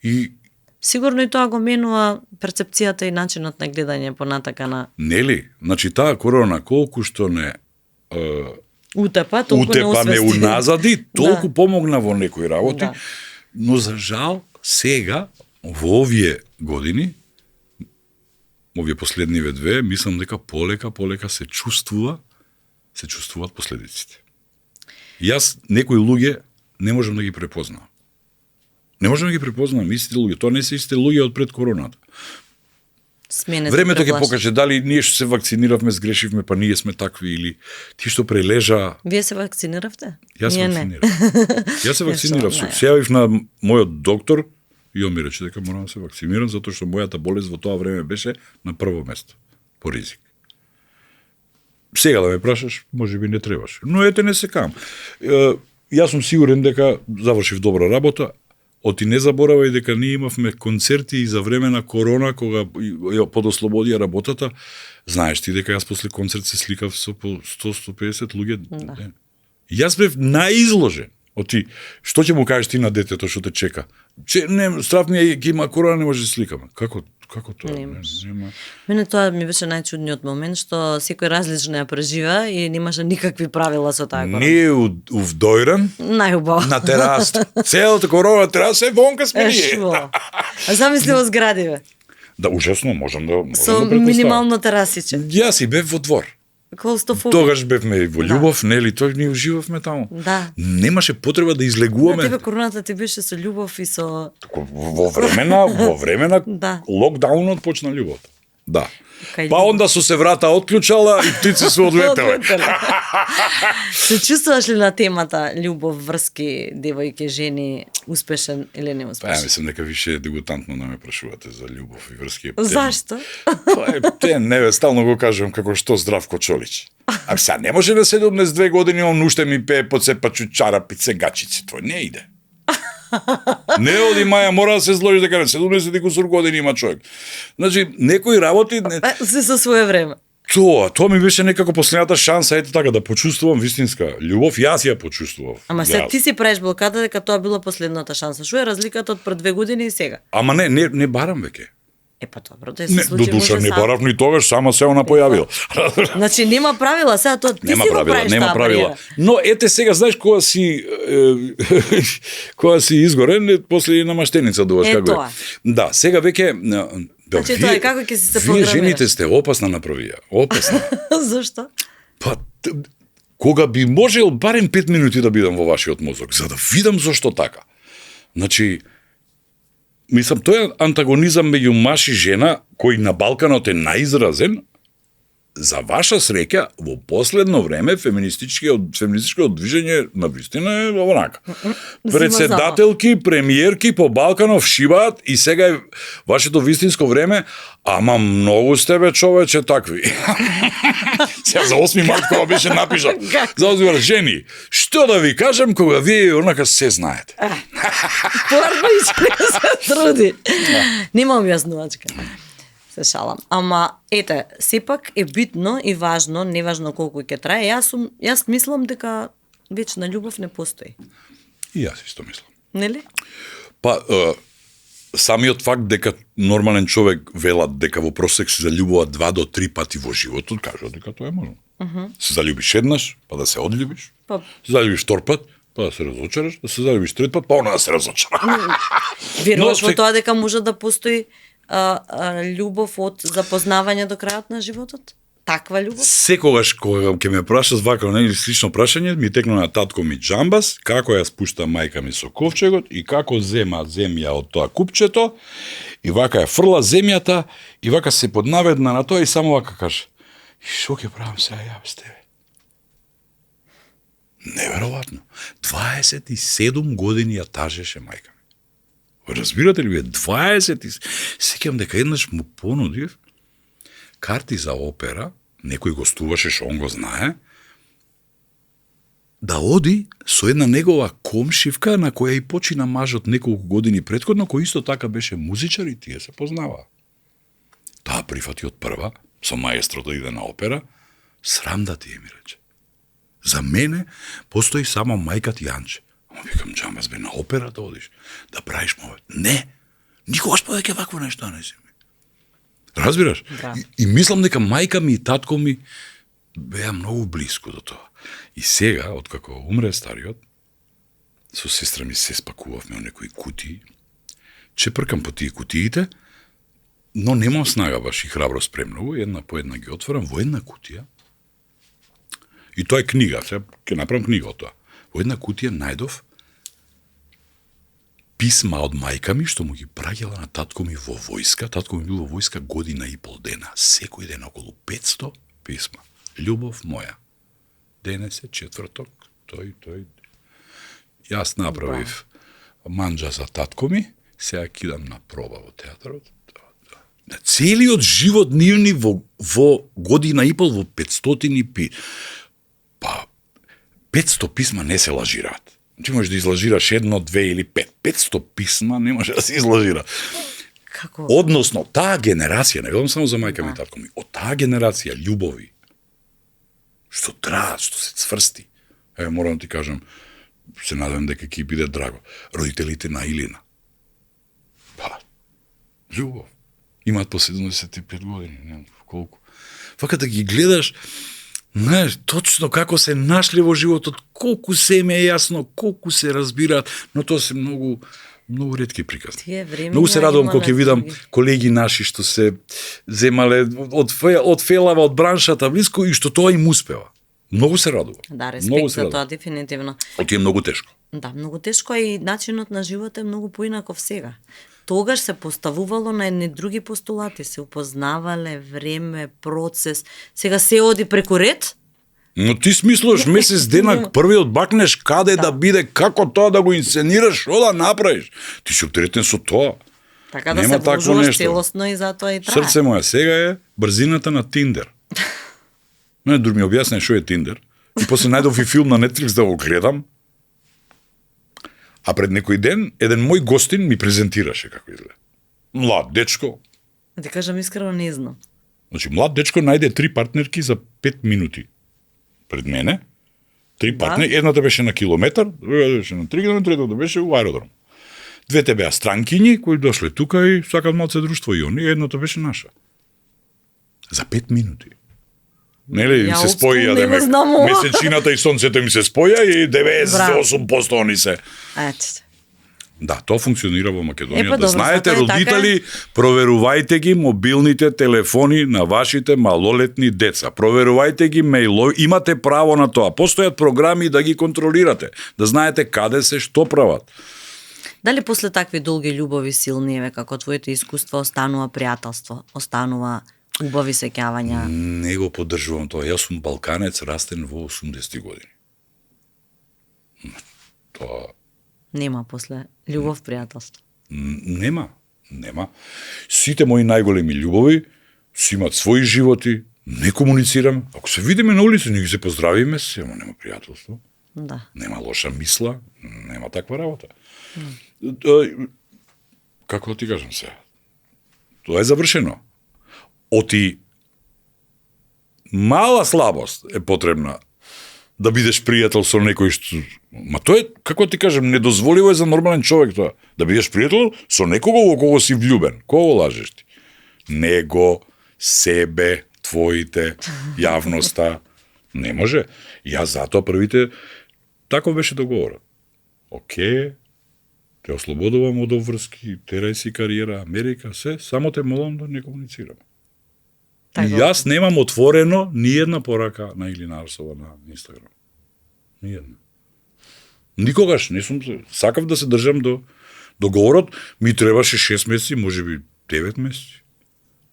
И Сигурно и тоа го менува перцепцијата и начинот на гледање понатака на нели, значи таа корона колку што не утепа, толку не утепа не освести. уназади, толку помогна во некои работи, Да. но за жал сега во овие години, овие последниве две, мислам дека полека се чувствуваат последиците. Јас некои луѓе не можам да ги препознам. Не можам да ги препознам истите луѓе, тоа не се истите луѓе од пред короната. Смене се Времето ќе преплаши. покаже дали ние што се вакциниравме, сгрешивме, па ние сме такви или ти што прележа. Вие се вакциниравте? Јас се Ние не. вакцинирав. Јас се вакцинирав. не. Се јавив на мојот доктор и он ми рече дека морам да се вакцинирам затоа што мојата болест во тоа време беше на прво место по ризик. Сега да ме прашаш, можеби не требаше. Но ете не се кам. Јас сум сигурен дека завршив добра работа. Оти не заборавај дека ние имавме концерти и за време на корона, кога ја подослободија работата. Знаеш ти дека јас после концерт се сликав со по 100-150 луѓе. Да. Јас бев наизложен. Оти, што ќе му кажеш ти на детето што те чека? Не, страв ми е, ќе има корона, не може да сликаме. Како тоа? Не може. Нема. Мене тоа ми беше најчудниот момент, што секој различно ја прежива и немаше никакви правила со таа корона. Ние у Вдојран, Најубаво. на тераста. Целата корона тераса е вонка сме ние. Шо? А замисли во згради, бе. Да, ужасно, можам да Со претпоставам. минимално терасиче. Јас и бев во двор. Клаустрофобија. Тогаш бевме и во љубов, нели, тој ние уживавме таму. Да. Немаше потреба да На излегуваме. тебе короната ти беше со љубов и со... Во време на Да. локдаунот почна љубовта. Да. Кај Па онда со се врата отклучала и птици се одлетеле. Се чувствуваш ли на темата љубов, врски, девојки, жени, успешен или Па ја неуспешен? мислам дека више е дегутантно да ме прашувате за љубов и врски. Зашто? Тоа е тем, не, стално го кажам како што Здравко Чолич. А сега не може на 72 години он уште ми пее подсепачу чарапице гачици, тоа не иде. Не оди Маја, мора да се зложи дека на 70 и кусур години има човек. Значи, некои работи Се со свое време. тоа ми беше некако последната шанса, ете така, да почувствувам вистинска љубов. Јас ја почувствував. Ама се Јас. ти си правиш блокада дека тоа била последната шанса. Што е разликата од пред 2 години и сега? Ама не барам веќе. Е па добро, да се Не, случи до душа може не сам. барав ни тогаш, сама се она појавила. Значи нема правила, сега тоа ти Нема си го правила, правиш нема таа правила. бариера. Но ете сега, знаеш, кога си изгорен, после и намаштеница дуваш Е, како тоа. е. Да, сега веќе Значи, тоа е како ќе си се Вие програмираш. жените сте опасна направија. Опасна. Зашто? Па кога би можел барем 5 минути да бидам во вашиот мозок, за да видам зошто така. Значи, мислам, тој е антагонизам меѓу маж и жена, кој на Балканот е најизразен. За ваша среќа, во последно време феминистичкото движење на вистина е онака. Председателки, премиерки по Балканов шибаат и сега е вашето вистинско време, ама многу сте бе човече такви. Сега за 8 март кога беше напишал. За 8 март, жени, што да ви кажам кога вие онака се знаете. Порничка се труди. Нема објаснувачка. Се шалам. Ама, ете, сепак е битно и важно, неважно колку ќе трае. Јас мислам дека вечна љубов не постои. И јас исто мислам. Нели? Па, самиот факт дека нормален човек велат дека во просек се заљубува 2 до 3 пати во животот, кажува дека тоа е можно. Се заљубиш еднаш, па да се одљубиш, Па- се заљубиш втор пат, па да се разочараш, да се заљубиш трет пат, па она да се разочара. Веруваш Но во се- тоа дека може да постои љубов од запознавање до крајот на животот? Таква љубов? Секогаш кога ќе ме прашаш вака или слично прашање, ми текна на татко ми џамбас, како ја спушта мајка ми со ковчегот и како зема земја од тоа купчето и вака ја фрла земјата и вака се поднаведна на тоа и само вака каже: "И што ќе правам сега ја без тебе?" Неверојатно. 27 години ја тажеше мајка ми. Разбирате ли вие, 20 сеќавам дека еднаш му понудив карти за опера, некој гостуваше, што он го знае, да оди со една негова комшивка на која и почина мажот неколку години претходно, кој исто така беше музичар и тие се познаваа. Таа прифати од прва, со маестро да иде на опера, срам да тие ми рече. За мене постои само мајкат Јанче. Ама викам, джамас бе, на опера да одиш, да правиш мове. Не, никогаш повеќе вакво нешто не си ми. Разбираш? Да. И мислам дека мајка ми и татко ми беа многу блиску до тоа. И сега, откако умре стариот, со сестра ми се спакувавме во некои кутии, чепркам по тие кутиите, но немам снага баш и храброст премногу, една по една ги отворам во една кутија. И тоа е книга, сега ќе направам книга од тоа. Во една кутија најдов писма од мајка ми, што му ги праќала на татко ми во војска. Татко ми бил во војска година и пол дена. Секој ден околу 500 писма. Љубов моја. Денес е четврток, тој. Јас направив манџа за татко ми, сега кидам на проба во театарот. На целиот живот нивни во година и пол, во 500 Па, 500 писма не се лажираат. Ти можеш да излажираш 1, 2 или 5. 500 писма не може да се излажира. Како? Односно, таа генерација, не велам само за мајка ми и татко ми, од таа генерација љубови, што траат, што се цврсти. Еве, морам да ти кажам, се надевам дека ќе биде драго. Родителите на Илина. Па, љубов. Имаат по 75 години, не знам колку. Фака да ги гледаш, знаеш, точно како се нашли во животот, колку се им е јасно, колку се разбираат, но тоа се многу ретки приказни. Тие времиња Многу се радувам кога ќе видам други. колеги наши што се земале од фелава, од браншата блиско и што тоа им успева. Многу се радувам. Да, Многу респект се за радувам. тоа, дефинитивно. Оке е многу тешко. Да, многу тешко и начинот на живот е многу поинаков сега. Тогаш се поставувало на едни други постулати, се упознавале, време, процес. Сега се оди преку ред, Но ти смислуваш месец денак првиот бакнеш каде да биде, како тоа да го инсценираш, што да направиш. Ти си оптеретен со тоа. така да Нема се такво вложуваш нешто. целосно и затоа и трае. Срце моја, сега е брзината на Тиндер. Не, друг ми објасне што е Тиндер. И после најдов и филм на Netflix да го гледам. А пред некој ден, еден мој гостин ми презентираше како изгледа. Млад дечко. Да ти кажам искрено не знам. Значи, млад дечко најде 3 партнерки за 5 минути. Пред мене. 3 партнери, едната беше на километар, другата беше на 3 километри, третата беше у аеродром. Двете беа странкињи кои дошле тука и сакаат малце друштво и они, едната беше наша. За 5 минути. Нели, им Ја се опсту споја, не го знам ова. месечината и сонцето им се споја и 98% они се. Ете. Да, тоа функционира во Македонија. Па Да добро, знаете, затоа е така. родители, проверувајте ги мобилните телефони на вашите малолетни деца. Проверувајте ги мејлови, имате право на тоа. Постојат програми да ги контролирате, да знаете каде се, што прават. Дали после такви долги љубови силни, еве како твоите искуства, останува пријателство, останува убави сеќавања? Не го поддржувам тоа. Јас сум балканец, растен во 80 години. Тоа Нема после љубов, пријателство. Нема. Сите мои најголеми љубови си имаат своји животи, не комуницирам. Ако се видиме на улица, ние ги се поздравиме, ама нема пријателство. Да. Нема лоша мисла, нема таква работа. Како да ти кажам сега? Тоа е завршено. Оти мала слабост е потребна да бидеш пријател со некој што... Ма тоа е, како ти кажем, недозволиво е за нормален човек тоа. Да бидеш пријател со некого во кого си влюбен. Кого лажеш ти? Него, себе, твоите, јавноста. Не може. Јас затоа првите... Тако беше договорот. Оке, те ослободувам од обврски, терај си кариера, Америка, се, само те молам да не комуницираме. Така. И јас немам отворено ни една порака на Илина Арсова на Инстаграм. Ни една. Никогаш не сум сакав да се држам до договорот, ми требаше 6 месеци, можеби 9 месеци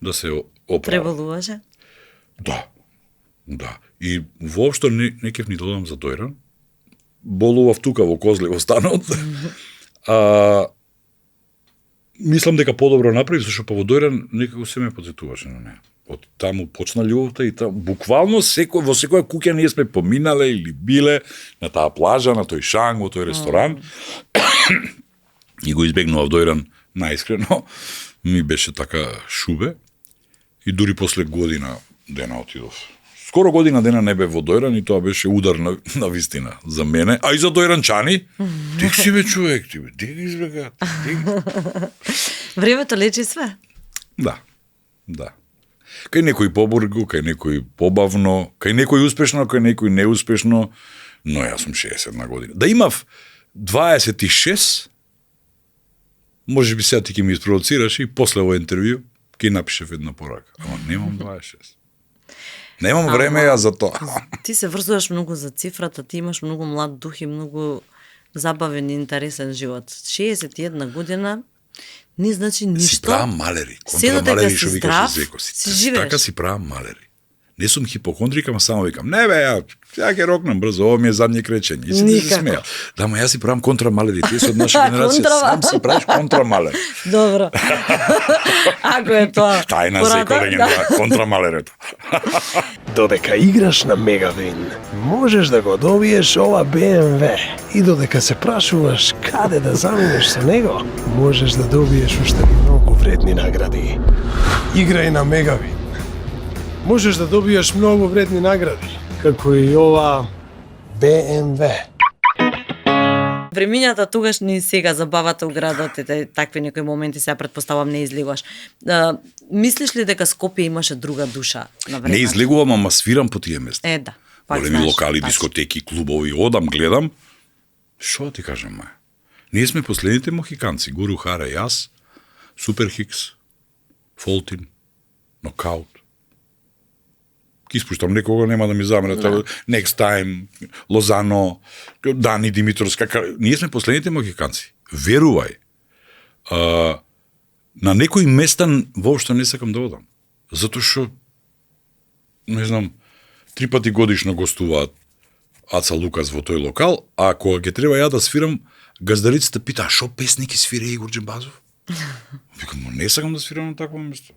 да се оправа. Преболуваше? Да. И воопшто не кев ни додам за дојран. Болував тука во Козли во станот. Мислам дека подобро направи, зашто па во дојран некако се ме подсетуваше на неа. Од таму почна љубовта и буквално во секоја куќа ние сме поминале или биле на таа плажа, на тој шанг, во тој ресторан. И го избегнував Дојран наискрено. Ми беше така шубе. И дури после година дена отидов. Скоро година дена не бе во Дојран и тоа беше удар на вистина за мене, а и за дојранчани. Дек си бе човек, ти бе, дек избега. Времето лечи све. Да. Кај некој побурго, кај некој побавно, кај некој успешно, кај некој неуспешно, но јас сум 61 година. Да имав 26, може би сега ти ќе ми испровоцираш и после ово интервју ќе напишев една порака. Ама немам 26. Немам време ја за тоа. Ти се врзуваш многу за цифрата, ти имаш многу млад дух и многу забавен и интересен живот. 61 година не значи ништо. Си правам малери, контра малери што викаш Зеко. Си така си правам малери. Не сум хипохондрик, ама само викам, не бе, ја ќе рокнам брзо, ово ми е задње кречење. И си ти се смеја. Да, ма јас си правам контра малери, ти си од наша генерација, сам си правиш контра малери. Добро. Ако е тоа. Тајна Зеко легенда, контра малерето. Додека играш на Мегавин, можеш да го добиеш ова BMW. И додека се прашуваш каде да заминеш со него, можеш да добиеш уште многу вредни награди. Играј на Мегавин. Можеш да добиеш многу вредни награди, како и ова BMW. Времињата тогаш ни сега забавата у градот, такви некои моменти сега претпоставам не излигуваш. Мислиш ли дека Скопје имаше друга душа на време? Не излегувам, ама свирам по тие места. Да. Големи локали, дискотеки, клубови, одам, гледам. Шо ти кажам, мај? Ние сме последните мохиканци, Гуру Хара и јас, Супер Хикс, Фолтин, Нокаут. Ки испуштам некога, нема да ми замерат. Next Time, Лозано, Дани Димитровска. Ние сме последните мохиканци. Верувај. На некои места воопшто не сакам да одам. Затоа што, не знам, 3 пати годишно гостуваат Аца Лукас во тој локал, а кога ќе треба ја да свирам, газдарицата пита, а шо песник свири Игор Джембазов? Викам, не сакам да свирам на такво место.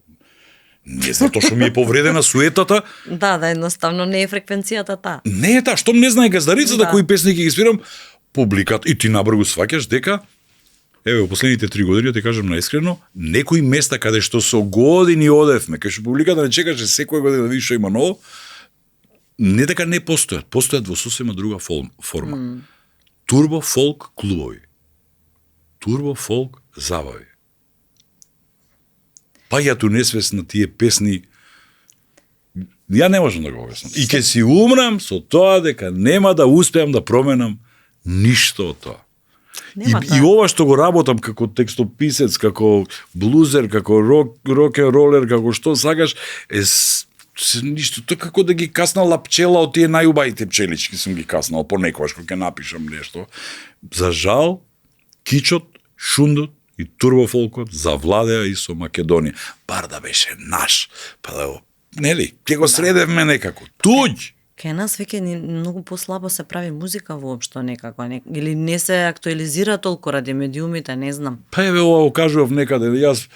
Не затоа што ми е повредена суетата. Да, едноставно не е фреквенцијата таа. Не е таа, штом не знае газдарицата кои песники ги свирам, публикат и ти набргу сваќаш дека еве во последните 3 години ти кажам наискрено, некои места каде што со години одевме, кај што публиката не чекаше секоја година да видиш што има ново, не дека не постојат во сосема друга форма. Турбо фолк клубови. Турбо фолк забави. Паѓаат у несвест на тие песни, ја не можам да го објаснам. И ќе си умрам со тоа дека нема да успеам да променам ништо од тоа. И ова што го работам како текстописец, како блузер, како рок-н-ролер, како што сакаш, ништо, тоа како да ги каснала пчела од тие најубавите пчелички сум ги каснал понекогаш кога ќе напишам нешто. За жал, кичот, шундот и турбофолкот завладеа и со Македонија. Бар да беше наш, па да го, нели, ќе го средевме некако. Туѓ! Кај нас веќе многу послабо се прави музика воопшто некако, или не се актуализира толку ради медиумите, не знам. Па еве ова го кажував некаде, јас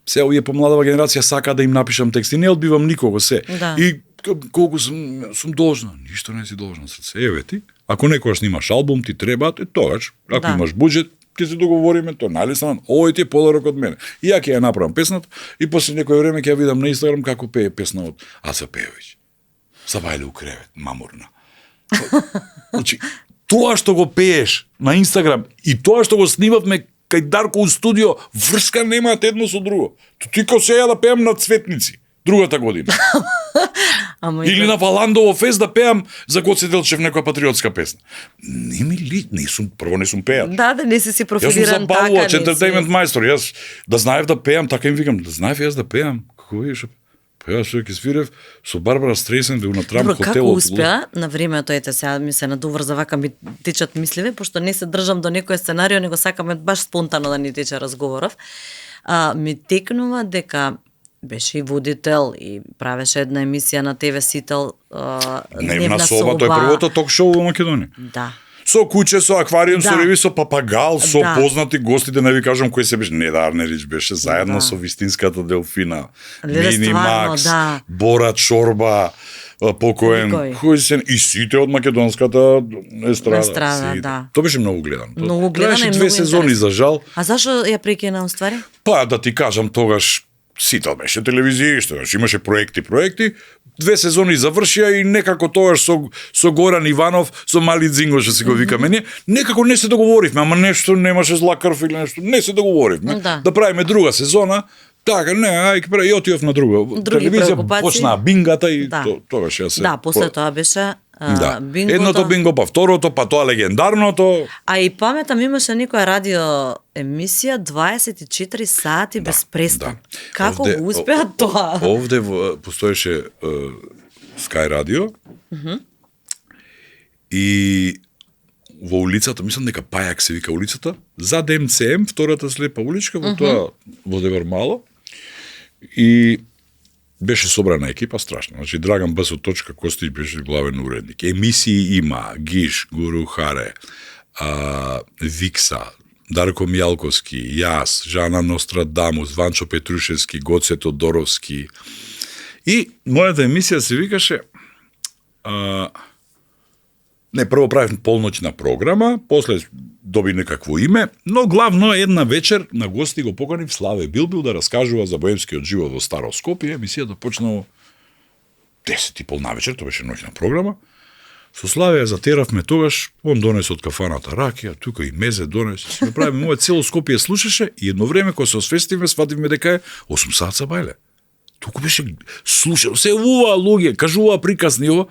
се овие помладава генерација сака да им напишам текст и не одбивам никого се. Да. И колку сум должна, ништо не си должна срце. Еве ти, ако некогаш снимаш албум, ти треба, тогаш, ако имаш буџет, ќе се договориме, тоа најлесно, овој ти е подарок од мене. И ја ќе ја направам песната и после некој време ќе ја видам на Инстаграм како пее песна од Аца Пејовиќ. Забајле у кревет, мамурна. Значи, тоа што го пееш на Инстаграм и тоа што го снимавме кај Дарко у студио, врска немаат едно со друго. Ти ко се ја да пеам на Цветници другата година. Или на Валандово фест да пеам за Гоце Делчев некоја патриотска песна. Прво не сум пејач. Да, не си профилиран така. Јас сум забавувач, ентертеймент мајстор. Јас да знаев да пеам, така им викам, да знаев јас да пеам. Како видиш? Па јас ќе свирев со Барбара Стрейсен да на Трамп хотелот. Како успеа на времето, сега ми се надуврза, вака ми течат мисливе, пошто не се држам до некој сценарио, него сакаме баш спонтано да ни тече разговоров. Ми текнува дека беше и водител и правеше една емисија на ТВ Сител. Дневна соба, тој е првото ток шоу во Македонија. Да. Со куче, со аквариум, со Да. риби, со папагал, со Да. познати гости, да не ви кажам кој се беше, Неда Арнелич беше заедно Да. со вистинската делфина. Леле, Мини стварно, Макс, да. Борат Шорба, покоен, Кој? кои се и сите од македонската естрада. Естрада, сите. да. Тоа беше многу гледано. Многу гледано Траеше и две многу сезони интересно. за жал. А зашо ја прекина уствари? Па да ти кажам тогаш сител беше телевизија, што значи имаше проекти, две сезони завршија и некако тогаш со Горан Иванов, со Мали Дзинго што се го викаме ние, некако не се договоривме, ама нешто немаше зла крв или нешто, не се договоривме. Да. правиме друга сезона. Така, не, ајде прави, и отидов на друга. Други Телевизија преокупации. почнаа бингата и Да. тогаш ја се. Да, после тоа беше Да. бингото. Едното бинго, па второто, па тоа легендарното. А и паметам имаше некоја радио емисија 24 сати без престан. Како Овде- го успеа тоа? Овде постоеше Sky Radio и во улицата, мислам дека Пајак се вика улицата, за МЦМ, втората слепа уличка, во тоа во Девер Мало. И беше собрана екипа страшно. Значи Драган Басо Точка Костич беше главен уредник. Емисии има Гиш, Гуру Харе, Викса, Дарко Мјалковски, јас, Жана Нострадамус, Ванчо Петрушевски, Гоце Тодоровски. И мојата емисија се викаше не, прво правев полноќна програма, после доби некакво име, но главно една вечер на гости го поканив Славе Билбил да раскажува за боемскиот живот во Старо Скопје. Емисијата почнала 10:30 на вечер, тоа беше ноќна програма. Со Славе ја затеравме тогаш, он донесе од кафаната ракија, тука и мезе донесе, се направиме, моје цело Скопје слушаше и едно време кога се освестивме, свативме дека е 8 саца бајле. Туку беше слушал, се ува луѓе, кажува приказни ова.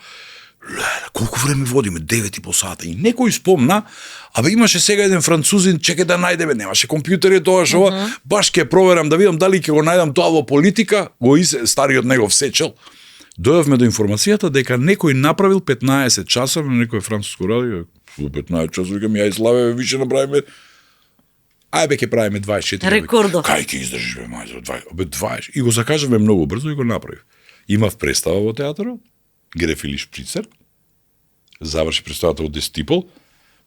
Леле, колку време водиме? 9,5 сата. И некој спомна, абе имаше сега еден французин, чекај да најдеме, немаше компјутери тогаш ова, баш ќе проверам да видам дали ќе го најдам тоа во политика, стариот негов сечел. Дојавме до информацијата дека некој направил 15 часа на некој француско радио, 15 часа, викам, ја и Славе, више направиме, ајде ќе правиме 24. Рекордов. Кај ќе издржиш, бе, мајзо, 20. И го закажавме многу брзо и го направив. Имав представа во театарот, Грефили Шприцер, заврши представата од 10:30,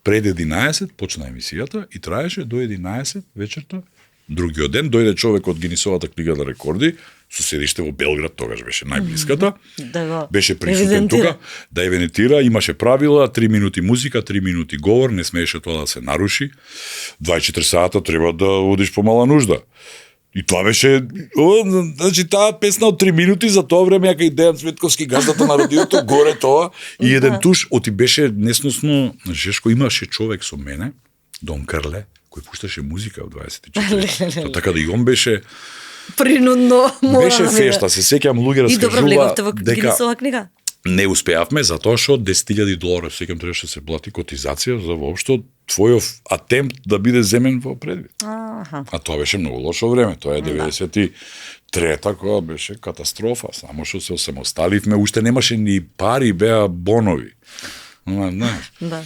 пред 11 почна емисијата и траеше до 11 вечерта. Другиот ден дојде човек од Гинисовата книга на рекорди, со седиште во Белград, тогаш беше најблиската. Да го Беше присутен евидентира. тука, да евидентира, имаше правила, 3 минути музика, 3 минути говор, не смееше тоа да се наруши. 24 сата треба да одиш по мала нужда. И тоа беше, значи таа песна од 3 минути, за тоа време ја кај Дејан Цветковски, газдата на радиото, горе тоа, и еден туш, оти беше несносно, Жешко, имаше човек со мене, Дон Карле, кој пушташе музика од 24. Така да и он беше, Принудно мора беше да биде. фешта, се сеќавам луѓе И добро раскажува влеговте во дека Гинисова книга? не успеавме затоа што $10,000, сеќам требаше да се плати котизација за воопшто твојов атемпт да биде земен во предвид. Аха. А тоа беше многу лошо време, тоа е 93-та кога беше катастрофа, само што се осамосталивме, уште немаше ни пари, беа бонови. Знаеш. Да.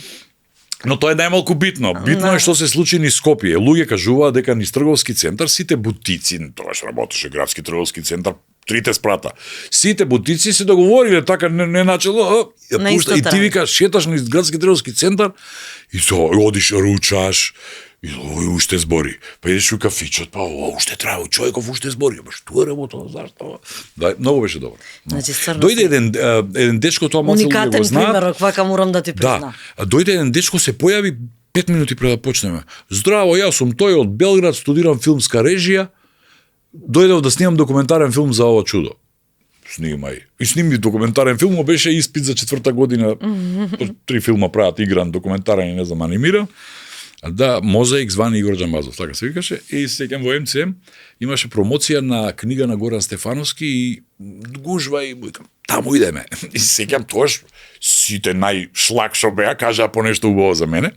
Но тоа е најмалку битно. Битно е што се случи низ Скопје. Луѓе кажуваат дека низ трговски центар сите бутици, тогаш работеше градски трговски центар, трите спрата. Сите бутици се договориле така не начело, На и истата. ти викаш шеташ низ градски трговски центар и одиш ручаш и овој уште збори. Па идеш у кафичот, па уште трае, човеков уште збори. Ба што е работа, зашто? Да, многу беше добро. Значи, стварно Дојде еден дечко, тоа малку луѓе го уникатен знаат. пример, вака морам да ти признам. Да, а дојде еден дечко, се појави 5 минути пред да почнеме. Здраво, јас сум тој од Белград, студирам филмска режија, дојдов да снимам документарен филм за ова чудо. Снимај. И сними документарен филм, беше испит за 4-та година. 3 филма прават, игран, документарен и не знам, анимиран. Да, Мозаик звани Игор Џамбазов, така се викаше. И сеќам во МЦМ имаше промоција на книга на Горан Стефановски и гужва и викам, таму идеме. И сеќам тоаш сите најшлак што беа кажаа по нешто убаво за мене.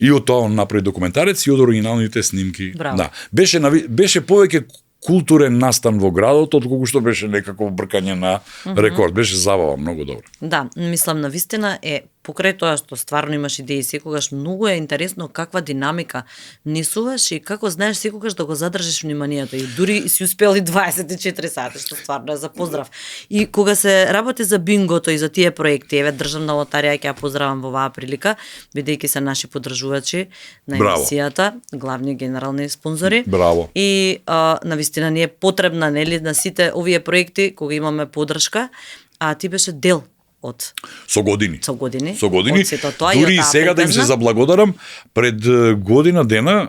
И од тоа он направи документарец и од оригиналните снимки. Браво. Да, беше повеќе културен настан во градот, отколку што беше некако бркање на рекорд. Беше забава, многу добро. Да, мислам на вистина е покрај тоа што стварно имаш идеи секогаш, многу е интересно каква динамика несуваш и како знаеш секогаш да го задржиш вниманието. И дури си успел и 24 сати, што стварно е за поздрав. И кога се работи за бингото и за тие проекти, еве државна лотарија ќе ја поздравам во оваа прилика, бидејќи се наши поддржувачи на емисијата, главни генерални спонзори. Браво. И навистина ни е потребна, нели, на сите овие проекти кога имаме поддршка, а ти беше дел од Со години. Со години. Од сето тоа, дури и сега да им се заблагодарам, пред година дена,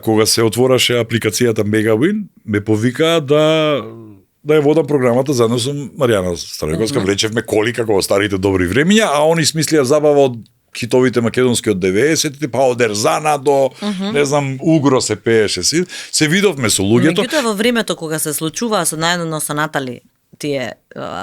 кога се отвораше апликацијата Megawin, ме повикаа да ја водам програмата заедно со Маријана Станојковска, влечевме коли како во старите добри времиња, а они смислија забава од хитовите македонски од 90-тите, па од Ерзана до, не знам, Угро се пееше си. Се видовме со луѓето. Меѓутоа во времето кога се случуваа наедно со Натали тие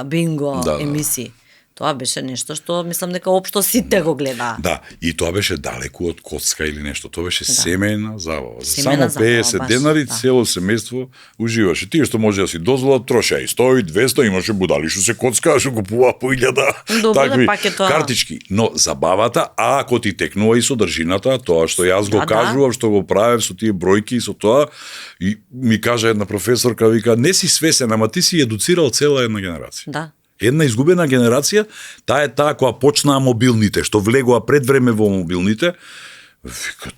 бинго емисии, тоа беше нешто што мислам дека општо сите го гледаа. Да, и тоа беше далеку од коцка или нешто, тоа беше семејна забава. За Семејна само 50 баш, денари цело семејство уживаше. Тие што може да си дозволат трошеа и 100 и 200, имаше будали што се коцкаа, што купуваа по 1000 такви картички. Но забавата, а ако ти текнува и содржината, тоа што јас го кажував, што го правев со тие бројки и со тоа, и ми кажа една професорка, вика, не си свесен, ама ти си едуцирал цела една генерација. Да. Една изгубена генерација, таа е таа која почнаа мобилните, што влегоа пред време во мобилните. Вика,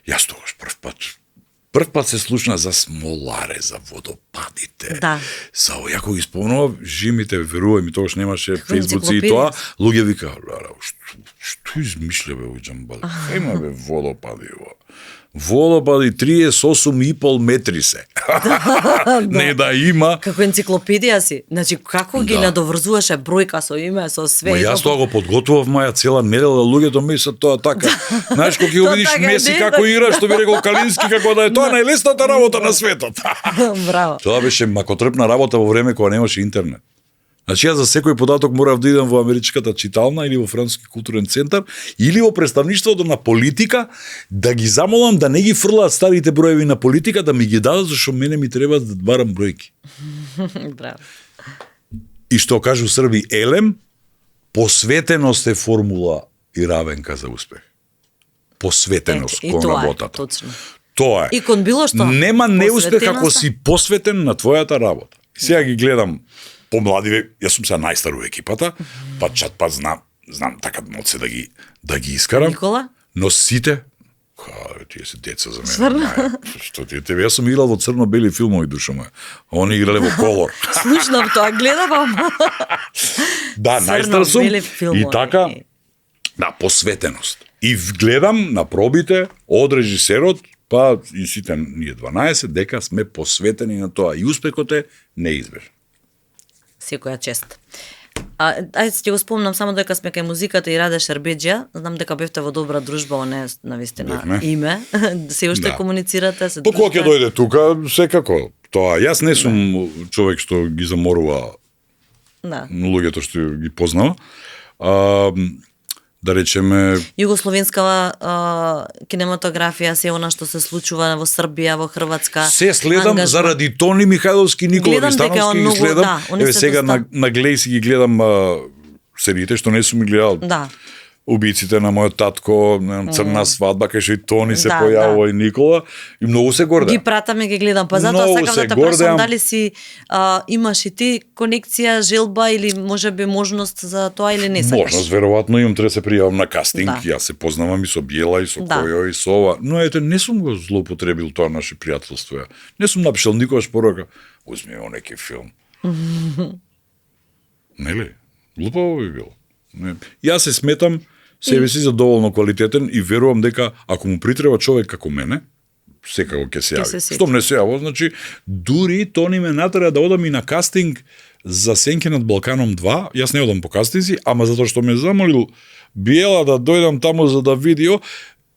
јас тогаш прв пат се слушна за смоларе, за водопадите. Да. За јако ги спомнував, жимите, верувај ми, тогаш немаше фејсбуци и тоа, луѓе вика, што измишља бе овој џамбал? Има бе водопади во. Водопади 38,5 метри се. Не да има. Како енциклопедија си. Значи, како ги надоврзуваше бројка со име, со све. Ма јас тоа го подготвував маја цела недела, луѓето мислат тоа така. Знаеш кога ќе го видиш Меси како игра, што би рекол Калински, како да е тоа најлесната работа на светот. Браво. Тоа беше макотрпна работа во време кога немаше интернет. Значи јас за секој податок морав да идам во Америчката читална или во Француски културен центар или во представништвото на Политика да ги замолам да не ги фрлаат старите броеви на Политика, да ми ги дадат зашто мене ми треба да барам бројки. Браво. И што кажу Срби, елем, посветеност е формула и равенка за успех. Посветеност кон работата. Точно. Тоа е. И кон било што. Нема неуспех ако си посветен на твојата работа. Сега ги гледам помладиве, јас сум сега најстар у екипата, па чат па знам така моце да ги искарам. Никола? Но сите, тие се деца за мене. Што ти тебе, јас сум играл во црно-бели филмови, душа моја. Они играле во колор. Слушнав тоа, гледавам. Да, најстар сум. И така, да, посветеност. И гледам на пробите од режисерот, па и сите ние 12 дека сме посветени на тоа и успехот е неизбежен. Секоја чест. Ајде ќе го спомнам само дека сме кај музиката и Раде Шербеџија, знам дека бевте во добра дружба, оне навистина име, се уште комуницирате, се дружите. Кога ќе дојде тука, секако. Тоа, јас не сум човек што ги заморува луѓето што ги познава. Да речеме југословенска кинематографија, се она што се случува во Србија, во Хрватска. Се следам заради Тони Михајловски, Никола Вистановски ги следам. Еве сега на Глеј си ги гледам сериите што не сум ги гледал. Да. Убиците на мојот татко, Црна свадба, кај што и Тони се појавува и Никола, и многу се гордеам. Ги пратам и ги гледам, па затоа сакам да те прашам дали си имаш и ти конекција, желба или можеби можност за тоа или не сакаш? Можност, веројатно имам, треба се пријавам на кастинг, јас се познавам и со Бјела и со Којо и со ова, но ете не сум го злоупотребил тоа наше пријателство. Не сум напишал никогаш порака, узми о неки филм. Нели? Глупаво би било. Јас се сметам себе си за доволно квалитетен и верувам дека ако му притреба човек како мене, секако ќе се јави. Штом не се јави, значи дури Тони ме натера да одам и на кастинг за Сенки над Балканом 2. Јас не одам по кастинзи, ама затоа што ме замолил Биела да дојдам таму за да видио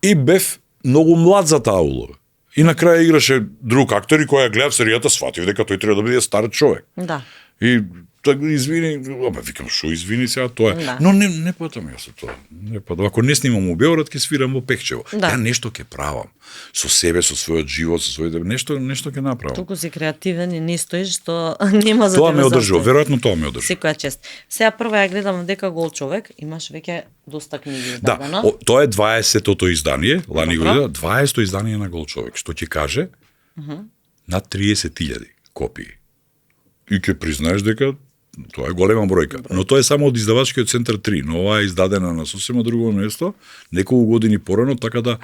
и бев многу млад за таа улога. И на крај играше друг актер и која гледав серијата, сватив дека тој треба да биде стар човек. Да. И така извини, викам шо извини сега тоа е. Да. Но не потам јас од тоа. Не потам. Ако не снимам у Београд, ќе свирам во Пехчево. Да. Ја нешто ќе правам со себе, со својот живот, со своите нешто ќе направам. Толку си креативен и не стоиш, што нема за Тоа тебе ме одржува, застој. веројатно тоа ме одржува. Секоја чест. Сега прва ја гледам дека Гол човек, имаш веќе доста книги Да, издадено. тоа е 20-тото издание, лани Добро. година, 20-то издание на Гол човек, што ќе каже над 30.000 копии. И ќе признаеш дека тоа е голема бројка. Но тоа е само од издавачкиот центар 3, но ова е издадена на сосема друго место, неколку години порано, така да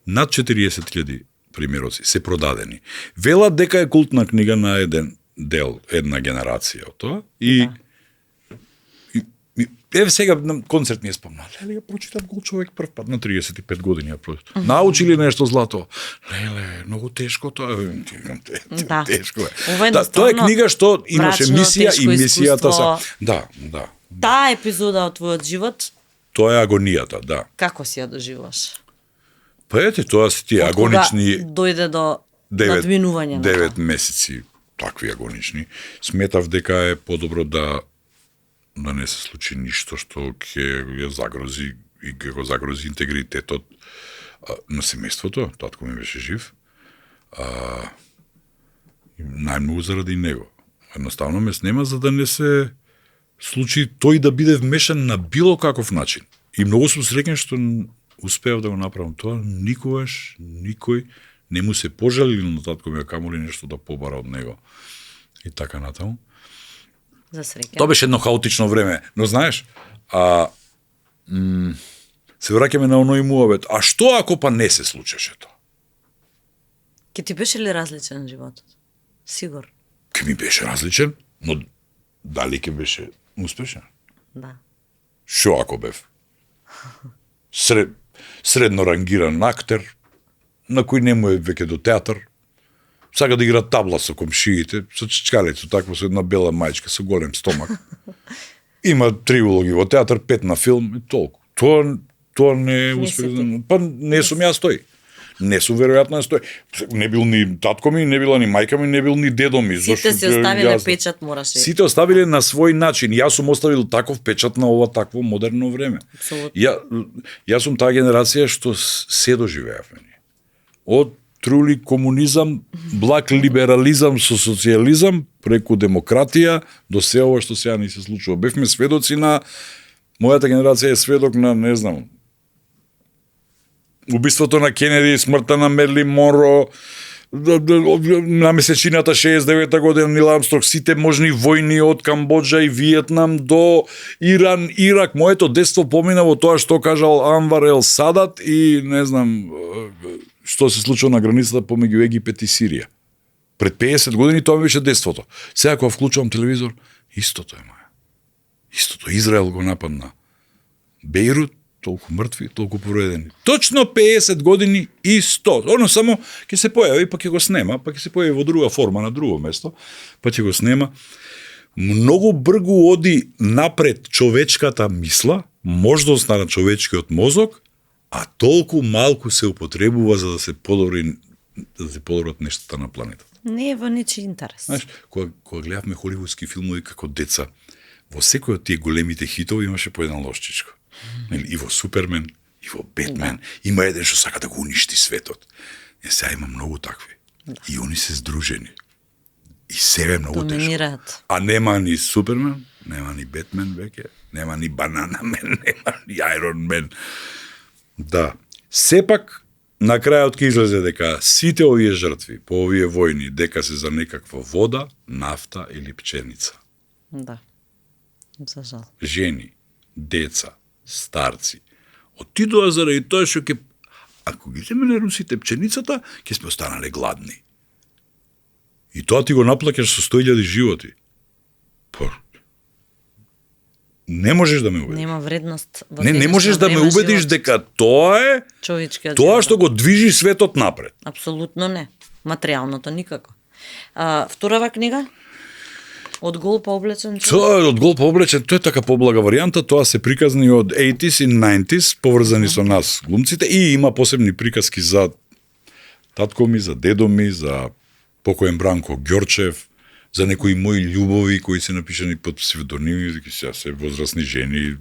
над 40.000 примероци се продадени. Велат дека е култна книга на еден дел, една генерација од тоа и еве сега на концерт ми е спомнал. Леле, ја прочитав Гол човек прв пат на 35 години ја прочитав. Научили нешто злато. Леле, многу тешко тоа. Да. Тешко е. Ова е Да, тоа е едноставно книга што имаше мрачно, мисија и тешко мисијата искуство. се. Да. Таа епизода од твојот живот, Тоа е агонијата, да. како си ја доживуваш? Па ете, тоа се тие агонични Дојде до надвинување на 9 тоа. месеци такви агонични. Сметав дека е подобро да не се случи ништо што ќе ја загрози и ќе го загрози интегритетот на семејството. Татко ми беше жив. И најмногу заради него. Едноставно ме снема за да не се случи тој да биде вмешан на било каков начин. И многу сум среќен што успеав да го направам тоа. Никогаш никој не му се пожалил на татко ми, камоли нешто да побара од него. И така натаму. За среќа. Тоа беше едно хаотично време, но знаеш, се враќаме на оној муавет. А што ако па не се случеше тоа? Ке ти беше ли различен животот? Сигурно. Ке ми беше различен, но дали ке беше успешен? Да. Шо ако бев? Средно рангиран актер, на кој не му е веќе до театар, сака да игра табла со комшиите, со чичкалецо, такво со една бела мајчка, со голем стомак. Има 3 улоги во театар, 5 на филм и толку. Тоа не е Не успех. си ти. Па не сум јас тој. Не сум веројатно јас тој. Не бил ни татко ми, не била ни мајка ми, не бил ни дедо ми. Сите си оставиле печат, мораше. Сите оставиле на свој начин. Јас сум оставил таков печат на ова такво модерно време. Апсолутно. Јас сум таа генерација што се доживеавме ние. Од трули комунизам, благ либерализам со социјализам, преку демократија, до се ова што сега ни се случува. Бевме сведоци на, мојата генерација е сведок на, не знам, убиството на Кенеди, смртта на Мерлин Монро, на месечината 69-та година Нил Армстронг, сите можни војни од Камбоџа и Виетнам до Иран, Ирак. Моето детство помина во тоа што кажал Анвар ел Садат и не знам што се случува на границата помеѓу Египет и Сирија. Пред 50 години тоа ми беше детството. Сега кога вклучувам телевизор, истото е моја. Истото. Израел го нападна. Бејрут, толку мртви, толку повредени. Точно 50 години и 100. Оно само ќе се појави, па ќе го снема, па ќе се појави во друга форма, на друго место, па ќе го снема. Многу бргу оди напред човечката мисла, можност на човечкиот мозок, а толку малку се употребува за да се подобрат нештата на планетата. Не е во ничи интерес. Знаеш, кога гледавме холивудски филмови како деца, во секој од тие големите хитови имаше по еден лошчичко. И во Супермен, и во Бетмен, има еден што сака да го уништи светот. Сега има многу такви. И они се здружени. И сега е многу тешко. Доминираат. А нема ни Супермен, нема ни Бетмен веќе, нема ни Банана Мен, нема ни Айрон Мен. Да. Сепак, на крајот ќе излезе дека сите овие жртви по овие војни, дека се за некаква вода, нафта или пченица. Да. За жал. Жени, деца, старци, отидоа заради тоа што ќе, ако ги земеле русите пченицата, ќе сме останале гладни. И тоа ти го наплаќаш со 100.000 животи. Па, не можеш да ме убедиш. Нема вредност во Не можеш да ме време убедиш живот. дека тоа е Човечкиот тоа живот. што го движи светот напред. Апсолутно не. Материјалното никако. Вторава книга? Од гол па облечен човек? Тоа е од гол по облечен, тоа е така поблага варијанта, тоа се приказни од 80s и 90s, поврзани со нас глумците и има посебни приказки за татко ми, за дедо ми, за покоен Бранко Ѓорчев, за некои мои љубови кои се напишани под псевдоними, дека сега се возрасни жени,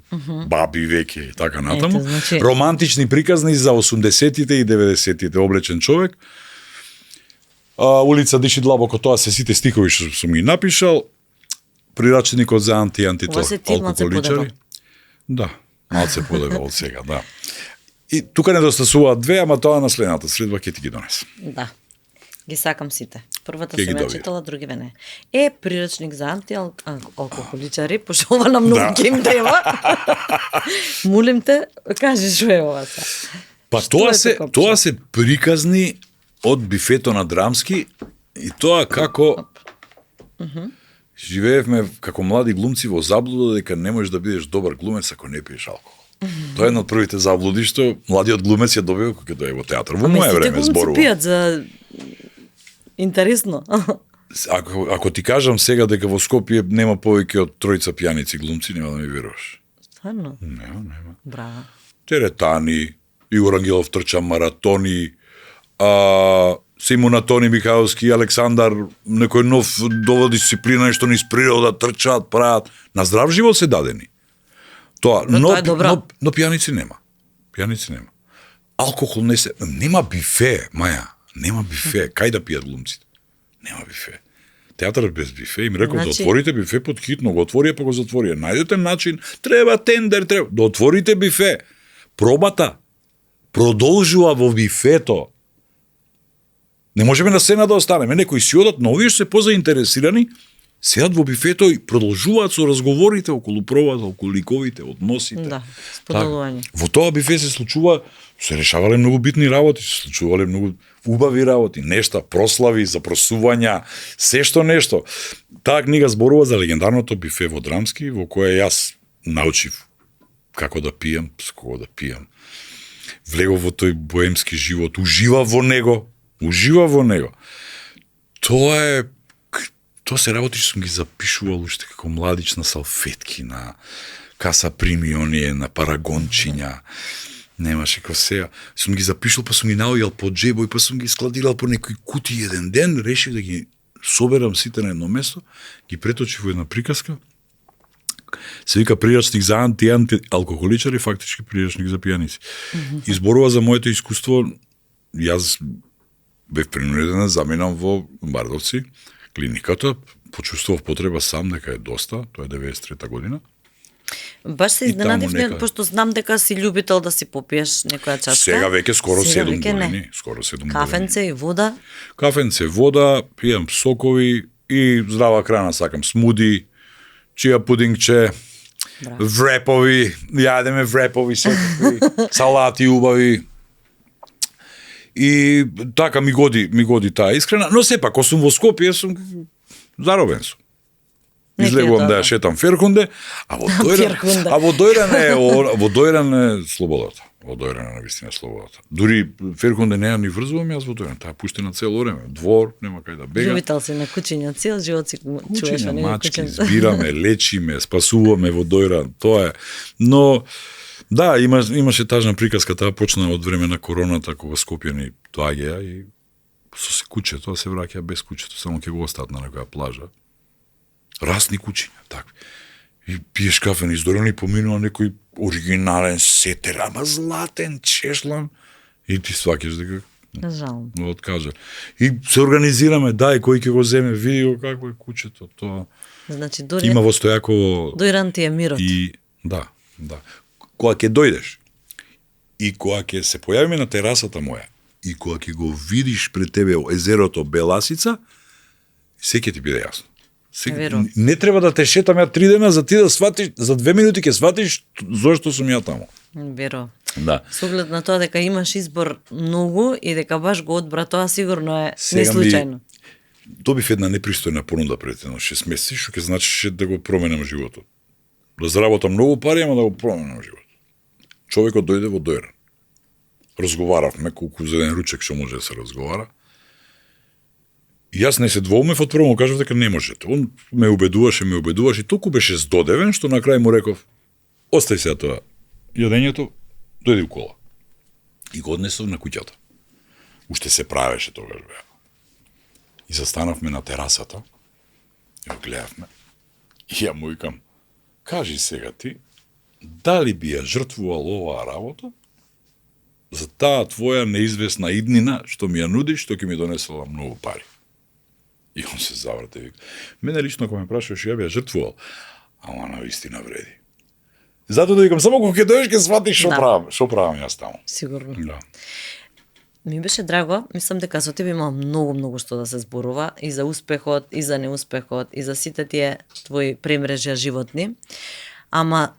баби веќе и така натаму. Ето, значи- Романтични приказни за 80-тите и 90-тите, облечен човек. Улица диши длабоко, тоа се сите стихови што сум ги напишал. Прирачникот за Ова се ти малце антиалкохоличари. Да, малце подебел од сега, да. И тука недостасуваат две, ама тоа на следната средба ќе ти ги донесам. Да. Ги сакам сите. Првата Ќе ги сум ја добија. читала, другиве не. Прирачник за антиалкохоличари, пошто ова на многу ќе им треба. Молим те, кажи што е ова сега. Па Што тоа е се тука, тоа се приказни од бифето на Драмски и тоа како живеевме како млади глумци во заблуда дека не можеш да бидеш добар глумец ако не пиеш алкохол. Тоа е една од првите заблуди што младиот глумец ја добива кога дое во театар. Во мое време зборувам. пијат за интересно. Ако ти кажам сега дека во Скопје нема повеќе од тројца пијаници глумци, нема да ми веруваш. Стварно? Нема. Браво. Теретани, Игор Ангелов трча маратони, Симон Атони Михайловски, Александар, некој нов довод дисциплина, нешто низ природа, трчаат, прават. На здрав живот се дадени. Тоа, тоа е добро. но пијаници нема. Пијаници нема. Алкохол не се... Нема бифе, Маја. Нема бифе. Кај да пијат глумците? Нема бифе. Театарот без бифе, им реков да Значи- отворите бифе под хитно, го отворија па го затворија. Најдете начин, треба тендер, треба. Да отворите бифе. Пробата продолжува во бифето. Не можеме на сцена да останеме. Некои си одат, но овие што се позаинтересирани, седат во бифето и продолжуваат со разговорите околу пробата, околу ликовите, односите. Да, споделување. Така. Во тоа бифе се случува, се решавале многу битни работи, се случувале многу убави работи, нешта, прослави, запросувања, се што нешто. Таа книга зборува за легендарното бифе во Драмски, во кое јас научив како да пијам, с кого да пијам. Влегов во тој боемски живот, ужива во него. Тоа се работи што сум ги запишувал уште како младич на салфетки, на каса прими оние, на парагончиња. Немаше ко сега. Сум ги запишал, па сум ги наоѓал по джебој, па сум ги складирал по некои кутии еден ден, решив да ги соберам сите на едно место, ги преточив во една приказка. Се вика прирачник за антиалкохоличари, фактички прирачник за пијаници. И зборува за моето искуство, јас бев принуден да заминам во Бардовци, клиниката, почувствував потреба сам дека е доста, тоа е 93-та година. Баш се И изненадив, таму некаде. пошто знам дека си љубител да си попиеш некоја чашка. Сега веќе скоро Сега 7 веќе не. години, скоро 7 години. Кафенце и вода. Кафенце, вода, пијам сокови и здрава храна, сакам смуди, чија пудингче, Браво. врепови, јадеме врепови секакви, салати убави. И така ми годи таа искрена, но сепак, кога сум во Скопје, сум заробен сум. Не ти е Излегувам да тоа. ја шетам Ферхунде, а во Дојран, Ферхунде. во Дојран е слободата. Во Дојран е навистина слободата. Дури Ферхунде не ја ни врзувам јас во Дојран, таа пуштена цело време, двор, нема кај да бега. Љубител си на куќиња, цел живот си чуваш Кучиња, оние мачки, куќенца. збираме, лечиме, спасуваме во Дојран, тоа е. Но, да, имаше тажна приказка, таа почна од време на короната, кога Скопјани доаѓаја и со се куче, тоа се враќа без кучето, само ќе го остаат на некоја плажа. Расни кучиња, такви. И пиеш кафе низ Дојран и поминува некој оригинален сетер, ама златен, чешлан, и ти сваќаш дека Жал. го откажа. И се организираме, дај, кој ќе го земе, види го како е кучето, тоа. Значи, дури Има во Стојаково Дојран ти е мирот. и да. Кога ќе дојдеш и кога ќе се појавиме на терасата моја и кога ќе го видиш пред тебе езерото Беласица, се ќе ти биде јасно. Верувам. Не треба да те шетам ја 3 дена за ти да сватиш, за 2 минути ќе сватиш зошто сум ја таму. Веро. Да. Со оглед на тоа дека имаш избор многу и дека баш го одбра, тоа сигурно е Сега неслучајно. Добив една непристојна понуда пред едно 6 месеци, што ќе значи да го променам животот. Да заработам многу пари, ама да го променам животот. Човекот дојде во Дојран. Разговаравме колку за еден ручек што може да се разговара. И јас не се двоумев, од прво му кажав дека не можете. Он ме убедуваше и толку беше здодевен што на крај му реков: "Остај сега тоа јадењето, дојди у кола." И го однесов на куќата. Уште се правеше тогаш беа. И застанавме на терасата Ја гледавме. И ја му викам, кажи сега ти, дали би ја жртвувал оваа работа за таа твоја неизвестна иднина што ми ја нудиш, што ќе ми донесела многу пари. И он се заврте и вика, мене лично ако ме прашуваш, ја би ја жртвувал, ама на вистина вреди. Затоа да викам, само кога ќе дојдеш ќе сватиш што правам јас таму. Сигурно. Да. Ми беше драго, мислам дека со тебе има многу што да се зборува и за успехот, и за неуспехот, и за сите тие твои премрежја животни. Ама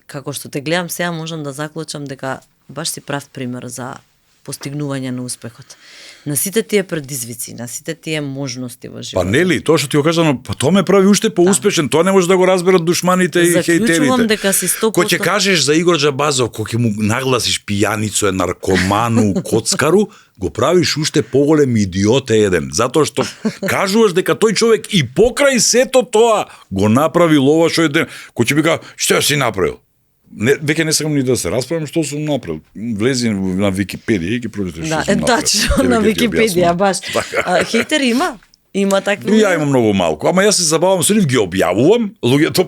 како што те гледам сега можам да заклучам дека баш си прав пример за постигнување на успехот. На сите тие предизвици, на сите тие можности во Па животот. нели, тоа што ти го кажано, па тоа ме прави уште поуспешен, тоа не може да го разберат душманите и Заклучувам хејтерите. дека си 100%. Кој ќе кажеш за Игор Джабазов, кој ќе му нагласиш пијаницу, наркоману, коцкару, го правиш уште поголем идиот еден, затоа што кажуваш дека тој човек и покрај сето тоа го направил ова што е ден. Кој ќе би кажа, што си направил? Не, веќе не сакам ни да се расправам што сум направил. Влези на Википедија и ќе прочиташ Да, што сум направил. точно, Еве на ќе ти Википедија објаснам. баш. Така. Хейтер има? Има такви? Ја имам многу малку, ама јас се забавам со нив, ги објавувам, луѓето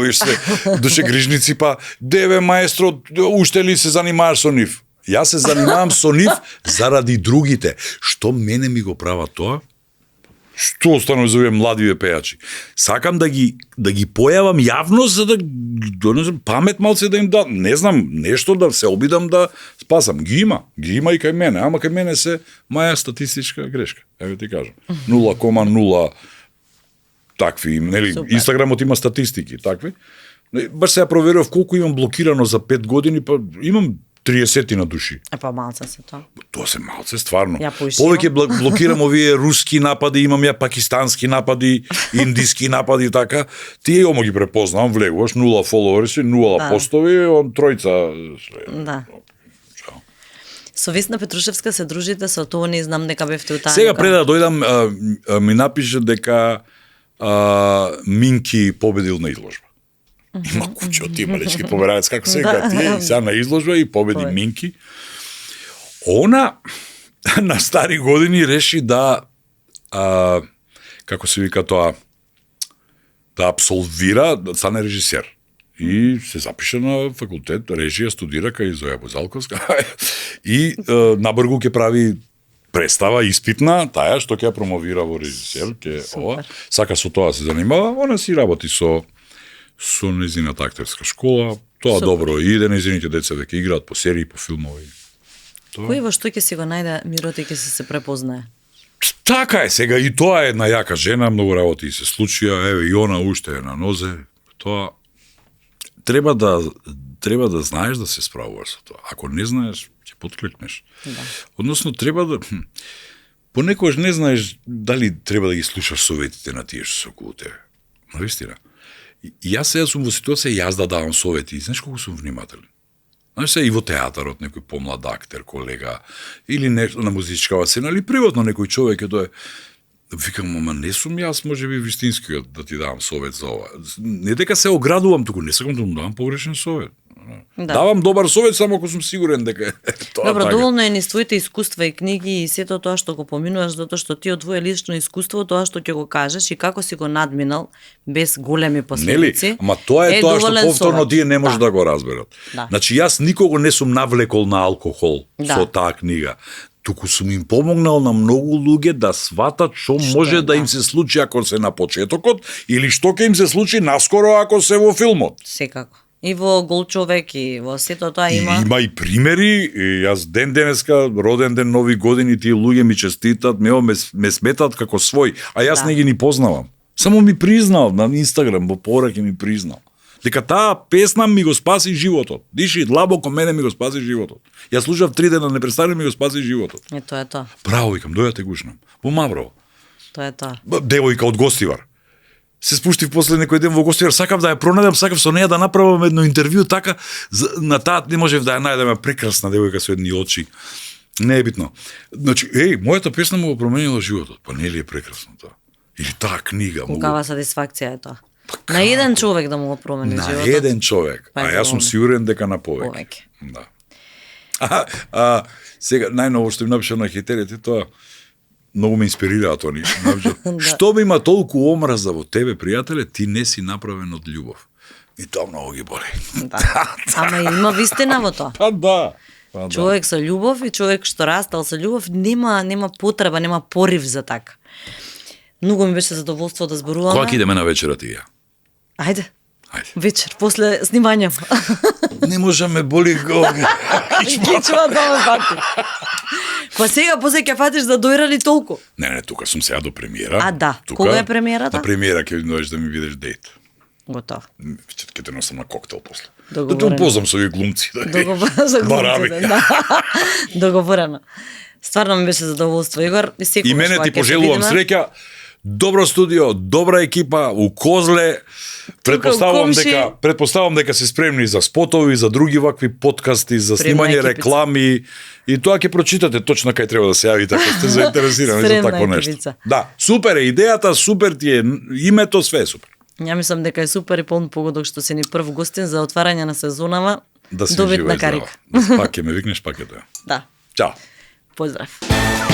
виж се душегрижници, па деве маестро, уште ли се занимаваш со нив? Јас се занимавам со нив заради другите. Што мене ми го права тоа? Што останува за овие младиве пејачи? Сакам да ги појавам јавно за да донесам памет малце да им да, не знам, нешто да се обидам да спасам. Ги има и кај мене, ама кај мене се маја статистичка грешка. Еве ти кажам. 0,0 такви, нели, Супер. Инстаграмот има статистики, такви. Баш се ја проверував колку имам блокирано за 5 години, па имам 30 на души. Па малце се тоа. Тоа се малце, стварно. Ја поишивам. Повеќе блокирам овие руски напади, имам ја пакистански напади, индиски напади, така. Тие омо ги препознавам, влегуваш, 0 фоловерси, 0 Да. постови, он тројца. Да. Чао. Со Весна Петрушевска се дружите, со тоа не знам дека бевте у таа. Сега нека- пред да дојдам, ми напише дека Минки победил на изложба. Има куче од тие малечки повераец, како се вика тие, и сега на изложба и победи Минки. Она на стари години реши да како се вика тоа, да абсолвира, да стане режисер. И се запише на факултет режија, студира кај Зоја Бозалковска и набргу ќе прави представа испитна, таја што ќе ја промовира во режисер, ќе ова. Сака со тоа се занимава, она си работи со незината актерска школа, тоа Супер. добро иде, незините деца веќе играат по серии, по филмови. Кој во што ќе си го најде мирот и ќе се препознае? Така е, сега и тоа е една јака жена, многу работи се случија, еве и она уште е на нозе, тоа треба да знаеш да се справуваш со тоа. Ако не знаеш, ќе потклекнеш. Да. Односно треба да понекогаш не знаеш дали треба да ги слушаш советите на тие што се околу тебе. Навистина. И јас сега сум во ситуација јас да давам совети, и знаеш колку сум внимателен. Знаеш се и во театарот некој помлад актер, колега, или нешто на музичкава сцена, или приватно некој човек е тоа викам, ама не сум јас, може би вистински да ти давам совет за ова. Не дека се оградувам, туку не сакам да му давам погрешен совет. Да. Давам добар совет само ако сум сигурен дека е тоа Добро, така. доволно е низ твоите искуства и книги и сето тоа што го поминуваш, затоа што ти од твое лично искуство, тоа што ќе го кажеш и како си го надминал без големи Нели? последици. Ама тоа е тоа што доволен повторно совет. тие не може да го разберат. Да. Значи јас никого не сум навлекол на алкохол Да. со таа книга. Туку сум им помогнал на многу луѓе да сватат што може да им се случи ако се на почетокот или што ќе им се случи наскоро ако се во филмот. Секако. И во Гол човек и во сето тоа има. Има и примери, и јас ден денеска, роден ден, нови години, тие луѓе ми честитат, ме сметат како свој, а јас Да. не ги ни познавам. Само ми признал на Инстаграм, во пораки ми признал. Дека таа песна ми го спаси животот. Диши длабоко мене ми го спаси животот. Јас слушав 3 дена непрестанно ми го спаси животот. Тоа е тоа. Браво, викам, дојате гушнам. Во Маврово. Тоа е тоа. Девојка од Гостивар. Се спуштив после некој ден во Гостивар, сакав да ја пронајдам, сакав со неја да направам едно интервју, така, на таа не можев да ја најдем, прекрасна девојка со едни очи. Не е битно. Значи, мојата песна му го променила животот, па не ли е прекрасно тоа? Или таа книга му го... Колкава сатисфакција е тоа. На еден човек да му го промени На животот. еден човек, Па а е јас сум доволно. сигурен дека на повеќе. Повеќе. Да. Сега, најново што им напиша на хетерите, тоа, Многу ме инспирира тоа ништо. Да. Што би има толку омраза во тебе, пријателе, ти не си направен од љубов. И тоа многу ги боли. Да. Ама има вистина во тоа. Па да. Па да. Човек со љубов и човек што растал со љубов нема потреба, нема порив за така. Многу ми беше задоволство да зборуваме. Кога ќе идеме на вечера ти ја? Ајде. Ајде. Вечер, после снимање. Не можеме боли го. Кичува да ме фати. Па сега после ќе фатиш да дојрали толку. Не, тука сум сега до премиера. А, да. Тука, Кога е премиерата? На премиера ќе дојдеш да ми видиш дейт. Готово. Ќе те носам на коктел после. Договорено. Да те упознам со овие глумци. Договорено за Бараби. глумците, да. Договорено. Стварно ми беше задоволство, Игор. И секогаш И мене кога ти ќе се пожелувам видиме, среќа, добро студио, добра екипа у Козле. Предпоставам дека се спремни за спотови, за други вакви подкасти, за Спремна снимање екипица. реклами и тоа ќе прочитате точно кај треба да се јавите ако сте заинтересирани за Спремна такво нешто. екипица. Да, супер е идејата, супер ти е името, све е супер. Ја мислам дека е супер и полн погодок што си ни прв гостин за отварање на сезонава. Да се Добит жива на и здрава. карика. Пак ќе ме викнеш, пак е тоа. Да. Чао. Поздрав.